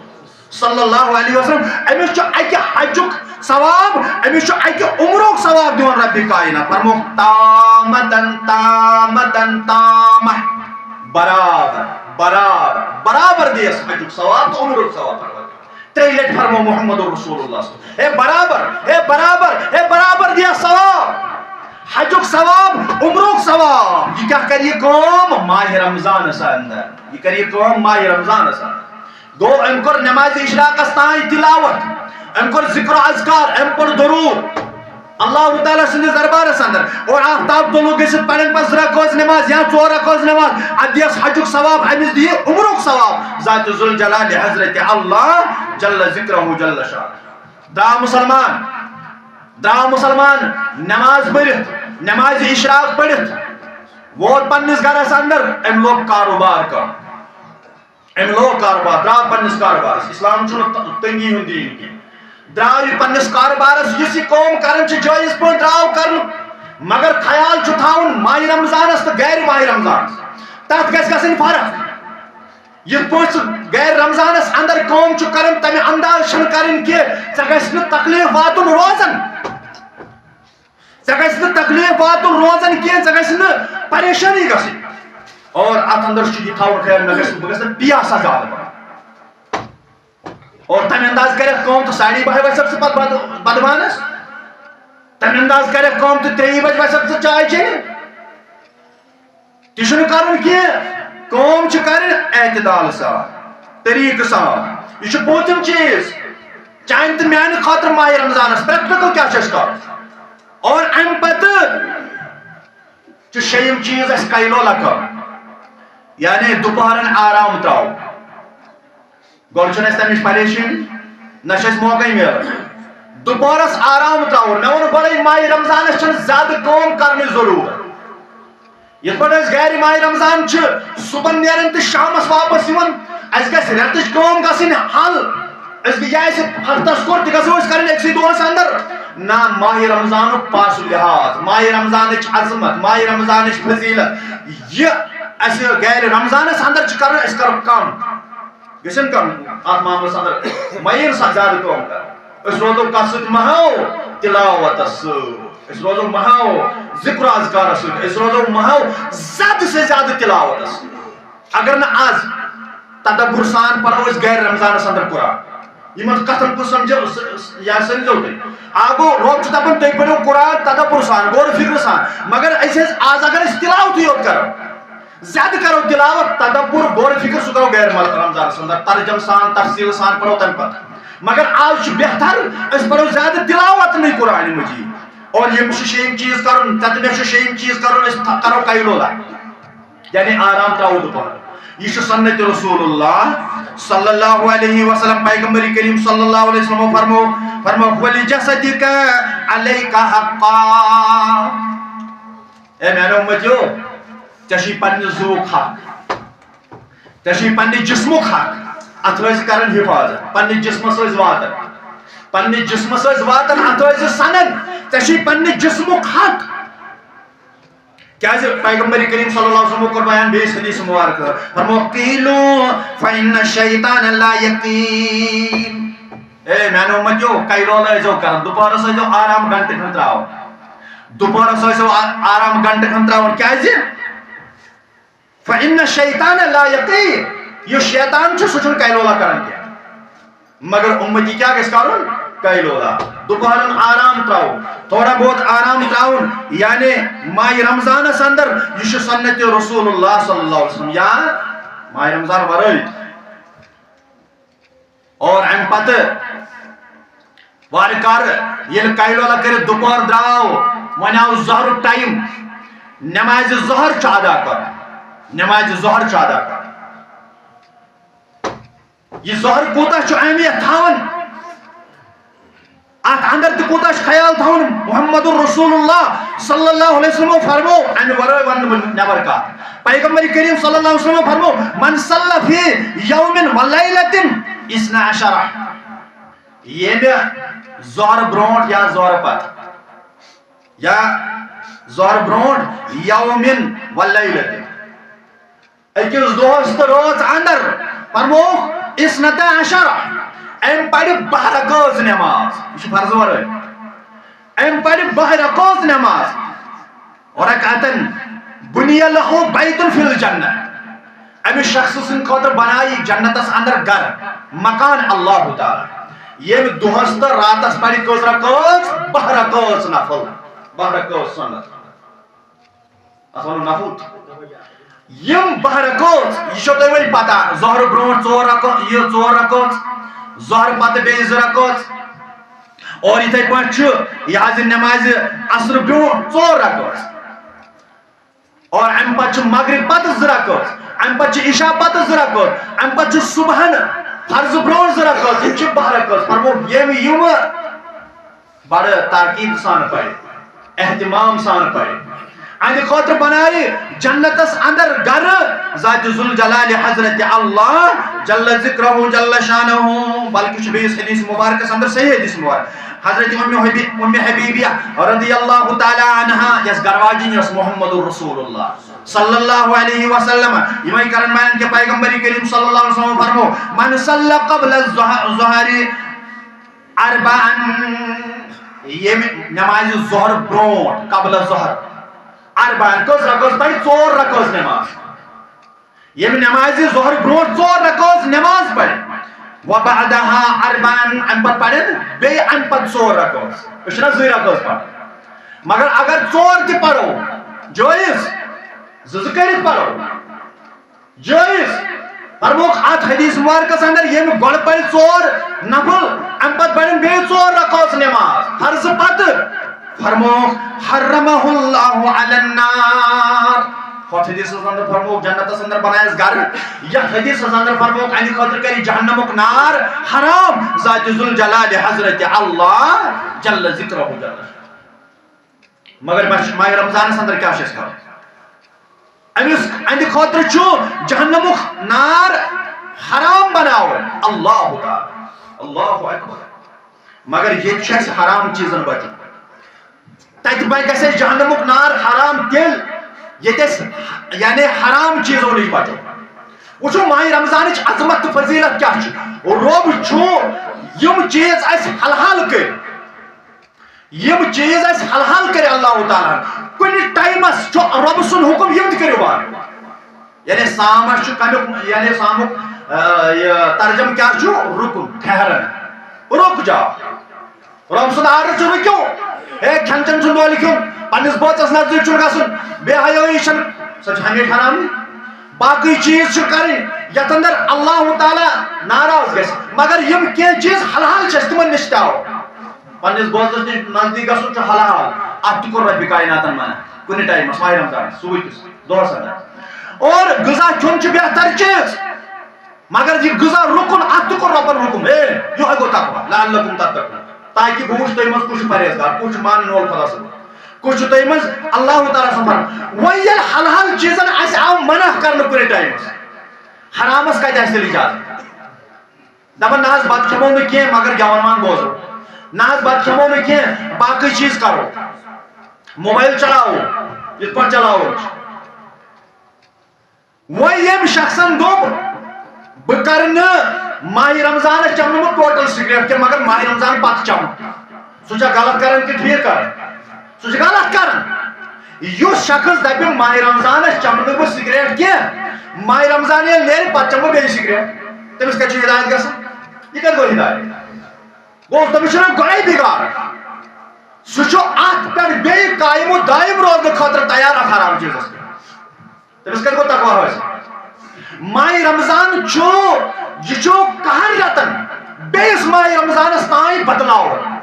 صلی اللہ علیہ وسلم۔ أمِس چھُ اکہِ حجُک ثواب، أمِس چھُ اکہِ عمرُک ثواب دِوان ربِ کائنات۔ فرمووُکھ، تامتن، تامتن، تامہ۔ برابر، برابر، برابر دِیَس حجُک ثواب تہٕ عمرُک ثواب۔ ترٛیٚیہِ لٹہِ فرموو محمد رسول اللہ صلی اللہ علیہ وسلم، ہے برابر، ہے برابر، ہے برابر دِیا ثواب۔ حجُک ثواب، عمرُک ثواب۔ یہِ کیٛاہ کرِ یہِ کٲم؟ ماہِ رمضانس اندر۔ یہِ کرِ یہِ کٲم ماہِ رمضانس اندر۔ گوٚو، أمۍ کوٚر نمازِ اشراقس تام تلاوت۔ أمۍ کوٚر ذکر و اذکار، أمۍ پوٚر درود اللہ تعالیٰ سٕنٛدِس دربارس اندر۔ اور آفتاب طلوع گٔژھِتھ پرن پتہٕ زٕ رکٲژ نماز یا ژور رکٲژ نماز، اتھ دِیس حجُک ثواب، أمِس دِیہِ عمرُک ثواب۔ ذات ذوالجلال حضرت اللہ جل ذکرہ جل شان۔ درٛاو مسلمان، درٛاو مسلمان، نماز پٔرِتھ، نماز اشراق پٔرِتھ، ووت پننِس گرس اندر، أمۍ لوگ کاروبار کرُن۔ أمۍ لوگ کاروبار، درٛاو پننِس کاروبارس۔ اسلام چھُنہٕ ت-، تنگی ہُنٛد دین کینٛہہ۔ درٛاو یہِ پننِس کاروبارس، یُس یہِ کٲم کران چھِ، جٲیز پٲٹھۍ درٛاو کرنہٕ، مگر خیال چھُ تھاوُن ماہِ رمضانس تہٕ غیر ماہِ رمضانس، تتھ گژھِ گژھٕنۍ فرق۔ یِتھ پٲٹھۍ ژٕ غیر رمضانس اندر کٲم چھُ کران، تمہِ انداز چھنہٕ کرٕنۍ کہِ ژےٚ گژھِ نہٕ تکلیف واتُن روزن، ژےٚ گژھِ نہٕ تکلیف واتُن روزن کینٛہہ، ژےٚ گژھِ نہٕ پریشٲنی گژھٕنۍ۔ اور اتھ اندر چھُ یہِ تھاوُن خیال، مےٚ گژھِ، بہٕ گژھٕ نہٕ بیٚیہِ آسہٕ ہا زیادٕ پران۔ اور تمہِ انداز کرکھ کٲم تہٕ ساڑی باہہِ وسکھ ژٕ پتہٕ بد-، بدوانس۔ تمہِ انداز کرکھ کٲم تہٕ ترٛیٚیہِ بجہِ وسکھ ژٕ چاے چیٚنہِ۔ تہِ چھُنہٕ کرُن کینٛہہ، کٲم چھِ کرٕنۍ اعتدال سان، طریٖقہٕ سان۔ یہِ چھُ پوٗنٛژِم چیٖز چانہِ تہٕ میانہِ خٲطرٕ ماہِ رمضانس۔ پریکٹیکل کیٛاہ چھُ اَسہِ کرُن؟ اور اَمہِ پتہٕ چھُ شیٚیِم چیٖز اَسہِ قیلولہ کرُن، یعنی دُپہرن آرام ترٛاوُن۔ گۄڈٕ چھُنہٕ اَسہِ تَمِچ پریشٲنی، نہ چھُ اَسہِ موقعے میلان۔ دُپہرَس آرام ترٛاوُن۔ مےٚ ووٚن گۄڈَے، ماہِ رمضانَس چھَنہٕ زیادٕ کٲم کَرنٕچ ضروٗرت۔ یِتھ پٲٹھۍ أسۍ غیر ماہِ رمضان چھِ صُبحن نیران تہٕ شامَس واپَس یِوان، اَسہِ گژھِ رٮ۪تٕچ کٲم گژھٕنۍ حل۔ أسۍ گٔے، یہِ اَسہِ ہفتَس کوٚر، تہِ گژھو أسۍ کَرٕنۍ أکسٕے دۄہَس اندر۔ نہ، ماہِ رمضانُک پاس و لحاظ، ماہِ رمضانٕچ عظمت، ماہِ رمضانٕچ فضیلت، یہِ اَسہِ غیر رمضانَس اندر چھِ کَرُن، أسۍ کَرو کَم۔ گژھن کم اتھ معاملس اندر، مہ یِن سا زیادٕ کٲم کر۔ أسۍ روزو کتھ سۭتۍ؟ مہ ہاو تلاوتس سۭتۍ، أسۍ روزو مہ ہاو ذکر و اذکارس سۭتۍ، أسۍ روزو مہ ہاو زیادٕ سے زیادٕ تلاوتس سۭتۍ۔ اگر نہٕ از تدبر سان پرو أسۍ غیر رمضانس اندر قرآن، یِمن کتھن کُن سمجھو، س-، س-، یا سمجھو تُہۍ۔ آ گوٚو، رۄب چھُ دپان، تُہۍ پٔرِو قرآن تدبر سان، غور و فکر سان، مگر أسۍ ٲسۍ از اگر أسۍ تلاوتٕے یوت کرو، زیادٕ کرو تلاوت، تدبر، غور و فکر، سُہ کرو غیر مل-، رمضانس اندر، ترجم سان، تفصیل سان پرو تمہِ پتہٕ۔ مگر آز چھُ بہتر أسۍ پرو زیادٕ تلاوت نٕے قرآن مجید۔ اور یِم چھِ شیٚیِم چیٖز کرُن، تتہِ مےٚ چھُ شیٚیِم چیٖز کرُن، أسۍ تھا-، کرو قیلولہ، یعنی آرام ترٛاوو دُپہر۔ یہِ چھُ سنت رسول اللہ صلی اللہ علیہ وسلم، پیغمبر کریم صلی اللہ علیہ وسلم فرمو، فرمو، "ولجسدک علیک حقا"۔ اے میانیو امتیو، ژےٚ چھُے پننہِ زُوُک حق، ژےٚ چھُے پننہِ جسمُک حق، اتھ ٲسۍ کران حفاظت، پننہِ جسمس ٲسۍ واتان، پننہِ جسمس ٲسۍ واتان، اتھ ٲسۍ سنان، ژےٚ چھُے پننہِ جسمُک حق۔ کیازِ پیغمبر کریم صلی اللہ علیہ وسلم کوٚر بیان بیٚیِس حدیث مبارک، فرمو، "قیلو فإن الشیطان لا یقین"۔ اے میانیو امتیو، قیلولہ ٲسۍزیو کران، دُپہرس ٲسۍزیو آرام گھنٹہٕ کھنڈ تراوان، دُپہرس ٲسۍزیو آ-، آرام گھنٹہٕ کھنڈ تراوان۔ کیازِ؟ فإن الشیطان لا یقین، یُس شیطان چھُ، سُہ چھُنہٕ قیلولہ کران کینٛہہ۔ مگر امتی کیٛاہ گژھِ کرُن؟ قیلولہ۔ دُپہرن آرام ترٛاوُن، تھوڑا بہت آرام ترٛاوُن، یعنی ماہِ رمضانس اندر، یہِ چھُ سنت رسول اللہ صلی اللہ علیہ وسلم، یا ماہِ رمضان ورٲے۔ اور امہِ پتہٕ وارٕ کارٕ ییٚلہِ قیلولہ کٔرِتھ دُپہر درٛاو، وۄنۍ آو ظہرُک ٹایم، نمازِ ظہر چھُ ادا کرُن، نمازِ ظہر چھُ ادا کرُن۔ یہِ ظہر کوٗتاہ چھُ اہمیت تھاوان، اتھ اندر تہِ کوٗتاہ چھُ خیال تھاوُن۔ محمد رسول اللہ صلی اللہ علیہ وسلم فرمو، امہِ ورٲے ونہٕ نہٕ بہٕ نٮ۪بر کتھ۔ پیغمبر کریم صلی اللہ علیہ وسلم فرمو، "من صلی فی یوم و لیلۃ اثنا عشرہ"، ییٚمہِ ظہر برونٹھ یا ظہر پتہٕ، یا ظہر برونٹھ، یوم و لیلۃ، أکِس دۄہس تہٕ رٲژ اندر پرموکھ اثنتا عشر، أمۍ پرِ باہ رکٲژ نماز، یہِ چھُ فرضہٕ ورٲے۔ أمۍ پرِ باہ رکٲژ نماز، رکعتن بنی لہ بیت فی الجنہ، أمِس شخص سٕنٛدِ خٲطرٕ بنایہِ جنتس اندر گرٕ، مکان اللہ تعالیٰ، ییٚمہِ دۄہس تہٕ راتس پرِ کٔژ رکٲژ؟ باہ رکٲژ نفل، باہ رکٲژ سنت۔ اتھ ونو نفل۔ یِم باہ رکٲژ، یہِ چھو تۄہہِ وۄنۍ پتہ، ظہر برونٹھ ژور رکٲژ، یہِ ژور رکٲژ، ظہر پتہٕ بیٚیہِ زٕ رکٲژ، اور یِتھے پٲٹھۍ چھُ یہِ حظ یہِ نمازِ عصر برونٛہہ ژور رکٲژ۔ اور امہِ پتہٕ چھُ مغرب پتہٕ زٕ رکٲژ، امہِ پتہٕ چھُ عشاء پتہٕ زٕ رکٲژ، امہِ پتہٕ چھُ صبحن فرض برونٛہہ زٕ رکٲژ، یِم چھِ باہ رکٲژ۔ فرموو، ییٚمہِ یِمہٕ بڑٕ تاکید سان پرِ، اہتمام سان پرِ۔ اہندِ خٲطرٕ بنایہِ جنتس اندر گرٕ ذات ذوالجلال حضرت اللہ جل ذکرہ جل شانہ، بلکہ چھُ بیٚیِس حدیث مبارکس اندر، صحیح حدیث مبارک، حضرت ام حبی-، ام حبیبیہ رضی اللہ تعالی عنہا، یس گرواجن یس محمد رسول اللہ صلی اللہ علیہ وسلم، یِمے کرن بیان کہ پیغمبر کریم صلی اللہ علیہ وسلم فرمو، من صلی قبل الظہ-، الظہر اربعن، ییٚمہِ نمازِ ظہر برونٛٹھ، قبل ظہر، اربعن، کٔژ رکٲژ پرِ؟ ژور رکٲژ نماز۔ ییٚمہِ نمازِ ظہر برونٛٹھ ژور رکٲژ نماز پرِ، وبعدہا اربعن، امہِ پتہٕ پرن بیٚیہِ امہِ پتہٕ ژور رکٲژ۔ أسۍ چھِنہ زٕے رکٲژ پران، مگر اگر ژور تہِ پرو، جٲیز، زٕ زٕ کٔرِتھ پرو، جٲیز۔ فرموکھ اتھ حدیث مبارکس اندر، ییٚمہِ گۄڈٕ پرِ ژور نفل، امہِ پتہٕ پرن بیٚیہِ ژور رکٲژ نماز فرض پتہٕ، فرموکھ، حرمہ اللہ علی النار۔ ہتھ حدیثس اندر فرموکھ، جنتس اندر بنایس گرٕ۔ یتھ حدیثس اندر فرموکھ، اَمہِ خٲطرٕ کرِ جہنمُک نار حرام ذات ذوالجلال حضرت اللہ جل ذکرہ جل۔ مگر بس ماہِ رمضانس اندر کیٛاہ چھُ اَسہِ کرُن؟ أمِس، اَمہِ خٲطرٕ چھُ جہنمُک نار حرام بناوُن۔ اللہ تعالیٰ، اللہ اکبر۔ مگر ییٚتہِ چھُ اَسہِ حرام چیٖزن بچُن۔ تَتہِ وۄنۍ گژھِ اَسہِ جہنمُک نار حرام تیٚلہِ، ییٚتہِ أسۍ، یعنی، حرام چیٖزو نِش بچو۔ وٕچھو، ماہِ رمضانٕچ عظمت تہٕ فضیلت کیٛاہ چھِ۔ رۄب چھُ یِم چیٖز اَسہِ حلحال کٔرۍ، یِم چیٖز اَسہِ حلحال کٔرۍ اللہ تعالیٰ ہن۔ کُنہِ ٹایمس چھُ رۄب سُنٛد حُکم، یِم تہِ کٔرِو بند۔ یعنی سامس چھُ کمیُک، یعنی سامُک، آ، یہِ ترجمہٕ کیٛاہ چھُ؟ رُکُن، ٹھہرن، رُک جاو۔ رۄب سُنٛد آرڈر چھُ، رُکِو۔ ہے، کھٮ۪ن چٮ۪ن چھُنہٕ دۄہلہِ کھیوٚن، پننِس بٲژس نزدیٖک چھُنہٕ گژھُن، بے حیٲیی چھَنہٕ، سۄ چھِ ہمیشہِ حرامٕے۔ باقٕے چیٖز چھِ کرٕنۍ یتھ اندر اللہ تعالیٰ ناراض گژھِ، مگر یِم کینٛہہ چیٖز حلحال چھِ اَسہِ، تِمن نِش تہِ آو۔ پننِس بٲژس نِش نزدیٖک گژھُن چھُ حلال۔ اتھ تہِ کوٚر رۄبِ کایناتن منع کُنہِ ٹایمس، ماہِ رمضانس، صبحٕکِس دۄہس اندر۔ اور غذا کھیوٚن چھُ بہتر چیٖز، مگر یہِ غذا رُکُن، اتھ تہِ کوٚر رۄبن حُکم، ہے، یِہوٚے گوٚو تقویٰ، لعلکم تتقون، تاکہِ بہٕ وٕچھٕ تُہۍ منٛز کُس چھُ پرہیزگار، کُس چھُ مانن وول خۄدا صٲب، کُس چھُ تُہۍ منٛز اللہ تعالیٰ سُنٛد فرمان۔ وۄنۍ ییٚلہِ حلحال چیٖزن اَسہِ آو منع کرنہٕ کُنہِ ٹایمس، حرامس کتہِ آسہِ تیٚلہِ اجازت؟ دپان، نہ حظ، بتہٕ کھٮ۪مو نہٕ کینٛہہ، مگر گٮ۪وَن وان بوزو۔ نہ حظ، بتہٕ کھٮ۪مو نہٕ کینٛہہ، باقٕے چیٖز کرو۔ موبایل چلاوو، یِتھ پٲٹھۍ چلاوو۔ وۄنۍ ییٚمۍ شخصن دوٚپ، بہٕ کرٕ نہٕ ماہِ رمضانس چمہٕ نہٕ بہٕ ٹوٹل سگریٹ کینٛہہ، مگر ماہِ رمضان پتہٕ چمہٕ۔ سُہ چھا غلط کران کِنہٕ ٹھیٖک کران؟ سُہ چھُ غلط کران۔ یُس شخص دپہِ، ماہِ رمضانس چمہٕ نہٕ بہٕ سگریٹ کینٛہہ، ماہِ رمضان ییٚلہِ نیرِ، پتہٕ چمہٕ بہٕ بیٚیہِ سگریٹ، تٔمِس کتہِ چھُ ہدایت گژھان؟ یہِ کتہِ گوٚو ہدایت؟ گوٚو، تٔمِس چھُنہٕ گۄڈے بگاڑ۔ سُہ چھُ اتھ پٮ۪ٹھ بیٚیہِ قایم و دایم روزنہٕ خٲطرٕ تیار، اتھ حرام چیٖزس پٮ۪ٹھ۔ تٔمِس کتہِ گوٚو تقویٰ حٲصِل؟ ماہِ رمضان چھُ، یہِ چھُ کہن رٮ۪تن بیٚیِس ماہِ رمضانس تام بدلاوُن۔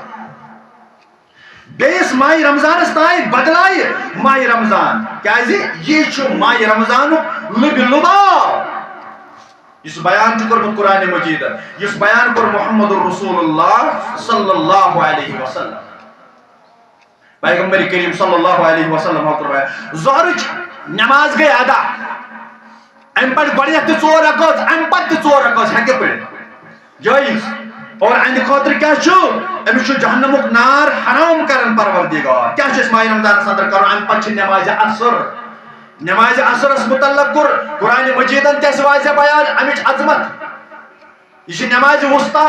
بیٚیِس ماہِ رمضانس تام بدلایہِ ماہِ رمضان۔ کیازِ؟ یہِ چھُ ماہِ رمضانُک لُبہِ لُباو، یُس بیان چھُ کوٚرمُت قرآن مجیدن، یُس بیان کوٚر محمد رسول اللہ صلی اللہ علیہ وسلم۔ پیغمبر کریم صلی اللہ علیہ وسلم ہو فرمایا، ظہرٕچ نماز گٔے ادا، امہِ پتہٕ گۄڈٕنیتھ تہِ ژور رکٲژ، امہِ پتہٕ تہِ ژور رکٲژ ہیٚکہِ پٔرِتھ، جٲیز۔ اور اہندِ خٲطرٕ کیٛاہ چھُ؟ أمِس چھُ جہنمُک نار حرام کران پروردگار۔ کیٛاہ چھُ اَسہِ ماہِ رمضانس اندر کرُن؟ امہِ پتہٕ چھِ نمازِ عصر۔ نمازِ عصرس متعلق کوٚر قرآن مجیدن تہِ اَسہِ واضح بیان، امِچ عظمت۔ یہِ چھِ نمازِ وسطی،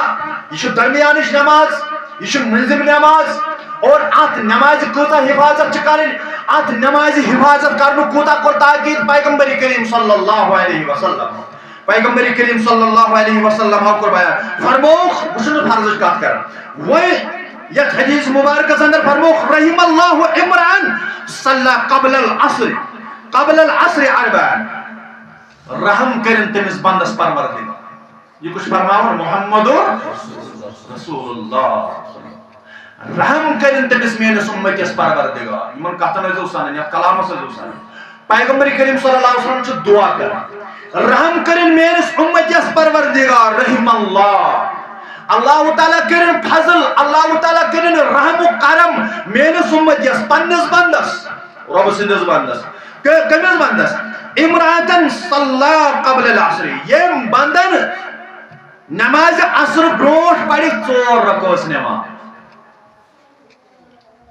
یہِ چھِ درمیانٕچ نماز، یہِ چھِ مٔنزِم نماز۔ اور اتھ نمازِ کۭژاہ حفاظت چھِ کرٕنۍ، اتھ نمازِ حفاظت کرنُک کوٗتاہ کوٚر تاکید پیغمبر کریم صلی اللہ علیہ وسلم۔ پیغمبر کریم صلی اللہ علیہ وسلم ہو کوٚر بیان۔ فرمووُکھ، بہٕ چھُس نہٕ فرضٕچ کتھ کران۔ وۄنۍ یتھ حدیث مبارکس اندر فرمووُکھ، رحم اللہ امرأن صلی قبل العصر، قبل العصر اربعا۔ رحم کٔرِن تٔمِس بندس پروردگار۔ یہِ کُس چھُ فرماوان؟ محمد رسول اللہ۔ رحم کٔرِن تٔمِس میٲنِس اُمتِس پروردگار۔ یِمن کتھن ٲسۍزیو سنان، یتھ کلامس ٲسۍزیو سنان۔ پیغمبر کریم صلی اللہ علیہ وسلم چھُ دعا کران، رحم کٔرِن میٲنِس اُمتِس پروردگار، رحم اللہ۔ اللہ تعالیٰ کٔرِن فضل، اللہ تعالیٰ کٔرِن رحم و کرم میٲنِس اُمتِس، پننِس بندس، رۄب سٕنٛدِس بندس۔ کٔ-، کٔمِس بندس؟ امرأتن صلی قبل العصر، ییٚمۍ بندن نمازِ عصر برونٹھ پرِ ژور رکٲژ نماز۔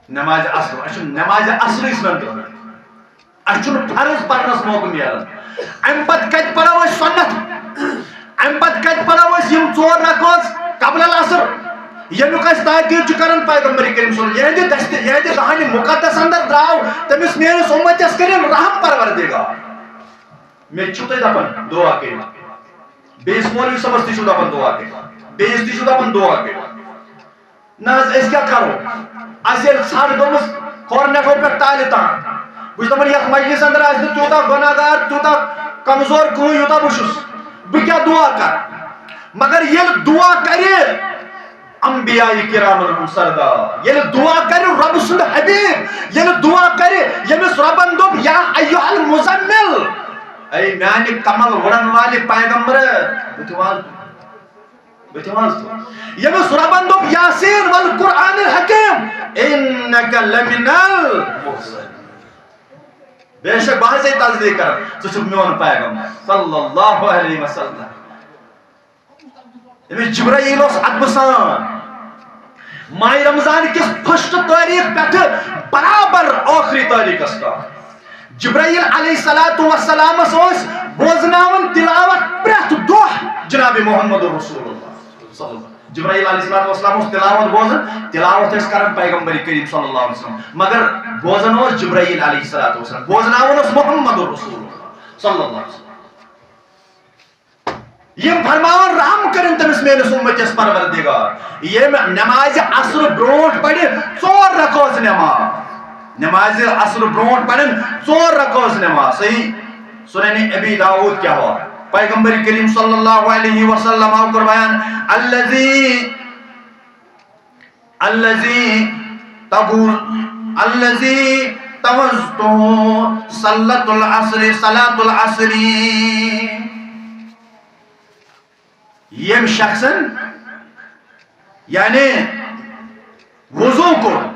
نمازِ عصر، اَسہِ چھُنہٕ نمازِ عصرٕے سنان تہِ۔ اَسہِ چھُنہٕ فرض پرنس موقعہٕ میلان۔ اَمہِ پتہٕ کتہِ پرو أسۍ سنت؟ اَمہِ پتہٕ کتہِ پرو أسۍ یِم ژور رکٲژ قبل العصر، ییٚمیُک اَسہِ تاکید چھُ کران پیغمبر کریم صلی اللہ علیہ وسلم؟ یِہنٛدِ دستہِ، یِہنٛدِ دہانِ مقدس اندر درٛاو تٔمِس میٲنِس اُمتِس کٔرِن رحم پروردگار۔ مےٚ تہِ چھُو تُہۍ دپان دعا کٔرِو۔ بیٚیِس مولوی صٲبس تہِ چھُو دپان دعا کٔرِو۔ بیٚیِس تہِ چھُو دپان دعا کٔرِو۔ نہ حظ، أسۍ کیٛاہ کرو؟ اَسہِ ییٚلہِ ژھَر گٔمٕژ کھۄر نٮ۪ٹھو پٮ۪ٹھ تالہِ تام۔ بہٕ چھُس دپان، یَتھ مجلسہِ اندر آسہِ نہٕ تیوٗتاہ گۄناہ گار، تیوٗتاہ کمزور کٕہٕنۍ، یوٗتاہ بہٕ چھُس۔ بہٕ کیٛاہ دُعا کرٕ؟ مگر ییٚلہِ دُعا کرِ، انبیاء کرامن ہُنٛد سردار، ییٚلہِ دُعا کرِ رۄبہٕ سُنٛد حبیب، ییٚلہِ دُعا کرِ، ییٚمِس رۄبن دوٚپ، یا ایھا المزمل، اے میانہِ کمل وُڑن والہِ پیغمبر، بہٕ تہِ وَنہٕ، بہٕ تہِ وَنہٕ۔ ییٚمِس رۄبن دوٚپ، یاسین والقرآن الحکیم، انک لمن المرسلین۔ بے شک بہٕ ہسا تصدیق کران، ژٕ چھُکھ میون پیغمبر صلی اللہ علیہ وسلم۔ أمِس جبرائیل اوس ادبہٕ سان ماہِ رمضان کِس first تٲریخ پٮ۪ٹھٕ برابر ٲخری تٲریخس تام۔ جبرائیل علیہ الصلوۃ والسلامس اوس بوزناوان تلاوت پرٛٮ۪تھ دۄہ جناب محمد رسول اللہ صلی اللہ علیہ وسلم۔ جبرائیل علیہ الصلوۃ والسلام اوس تلاوت بوزان، تلاوت ٲسۍ کران پیغمبر کریم صلی اللہ علیہ وسلم، مگر بوزان اوس جبرائیل علیہ الصلوۃ والسلام، بوزناوان اوس محمد رسول اللہ صلی اللہ علیہ وسلم۔ یِم فرماوان، رحم کٔرِن تٔمِس میٲنِس اُمتِس پروردگار، ییٚمۍ نمازِ عصر برونٹھ پرِ ژور رکٲژ نماز۔ نمازِ عصر برونٹھ پرن ژور رکٲژ نماز۔ صحیح سنن ابی داؤد کیٛاہ ہو؟ پیغمبر کریم صلی اللہ علیہ وسلم آو کوٚر بیان، الذی الذی تبو الذی توزتہ صلاۃ العصر، صلاۃ العصر۔ ییٚمۍ شخصن یعنی وضو کوٚر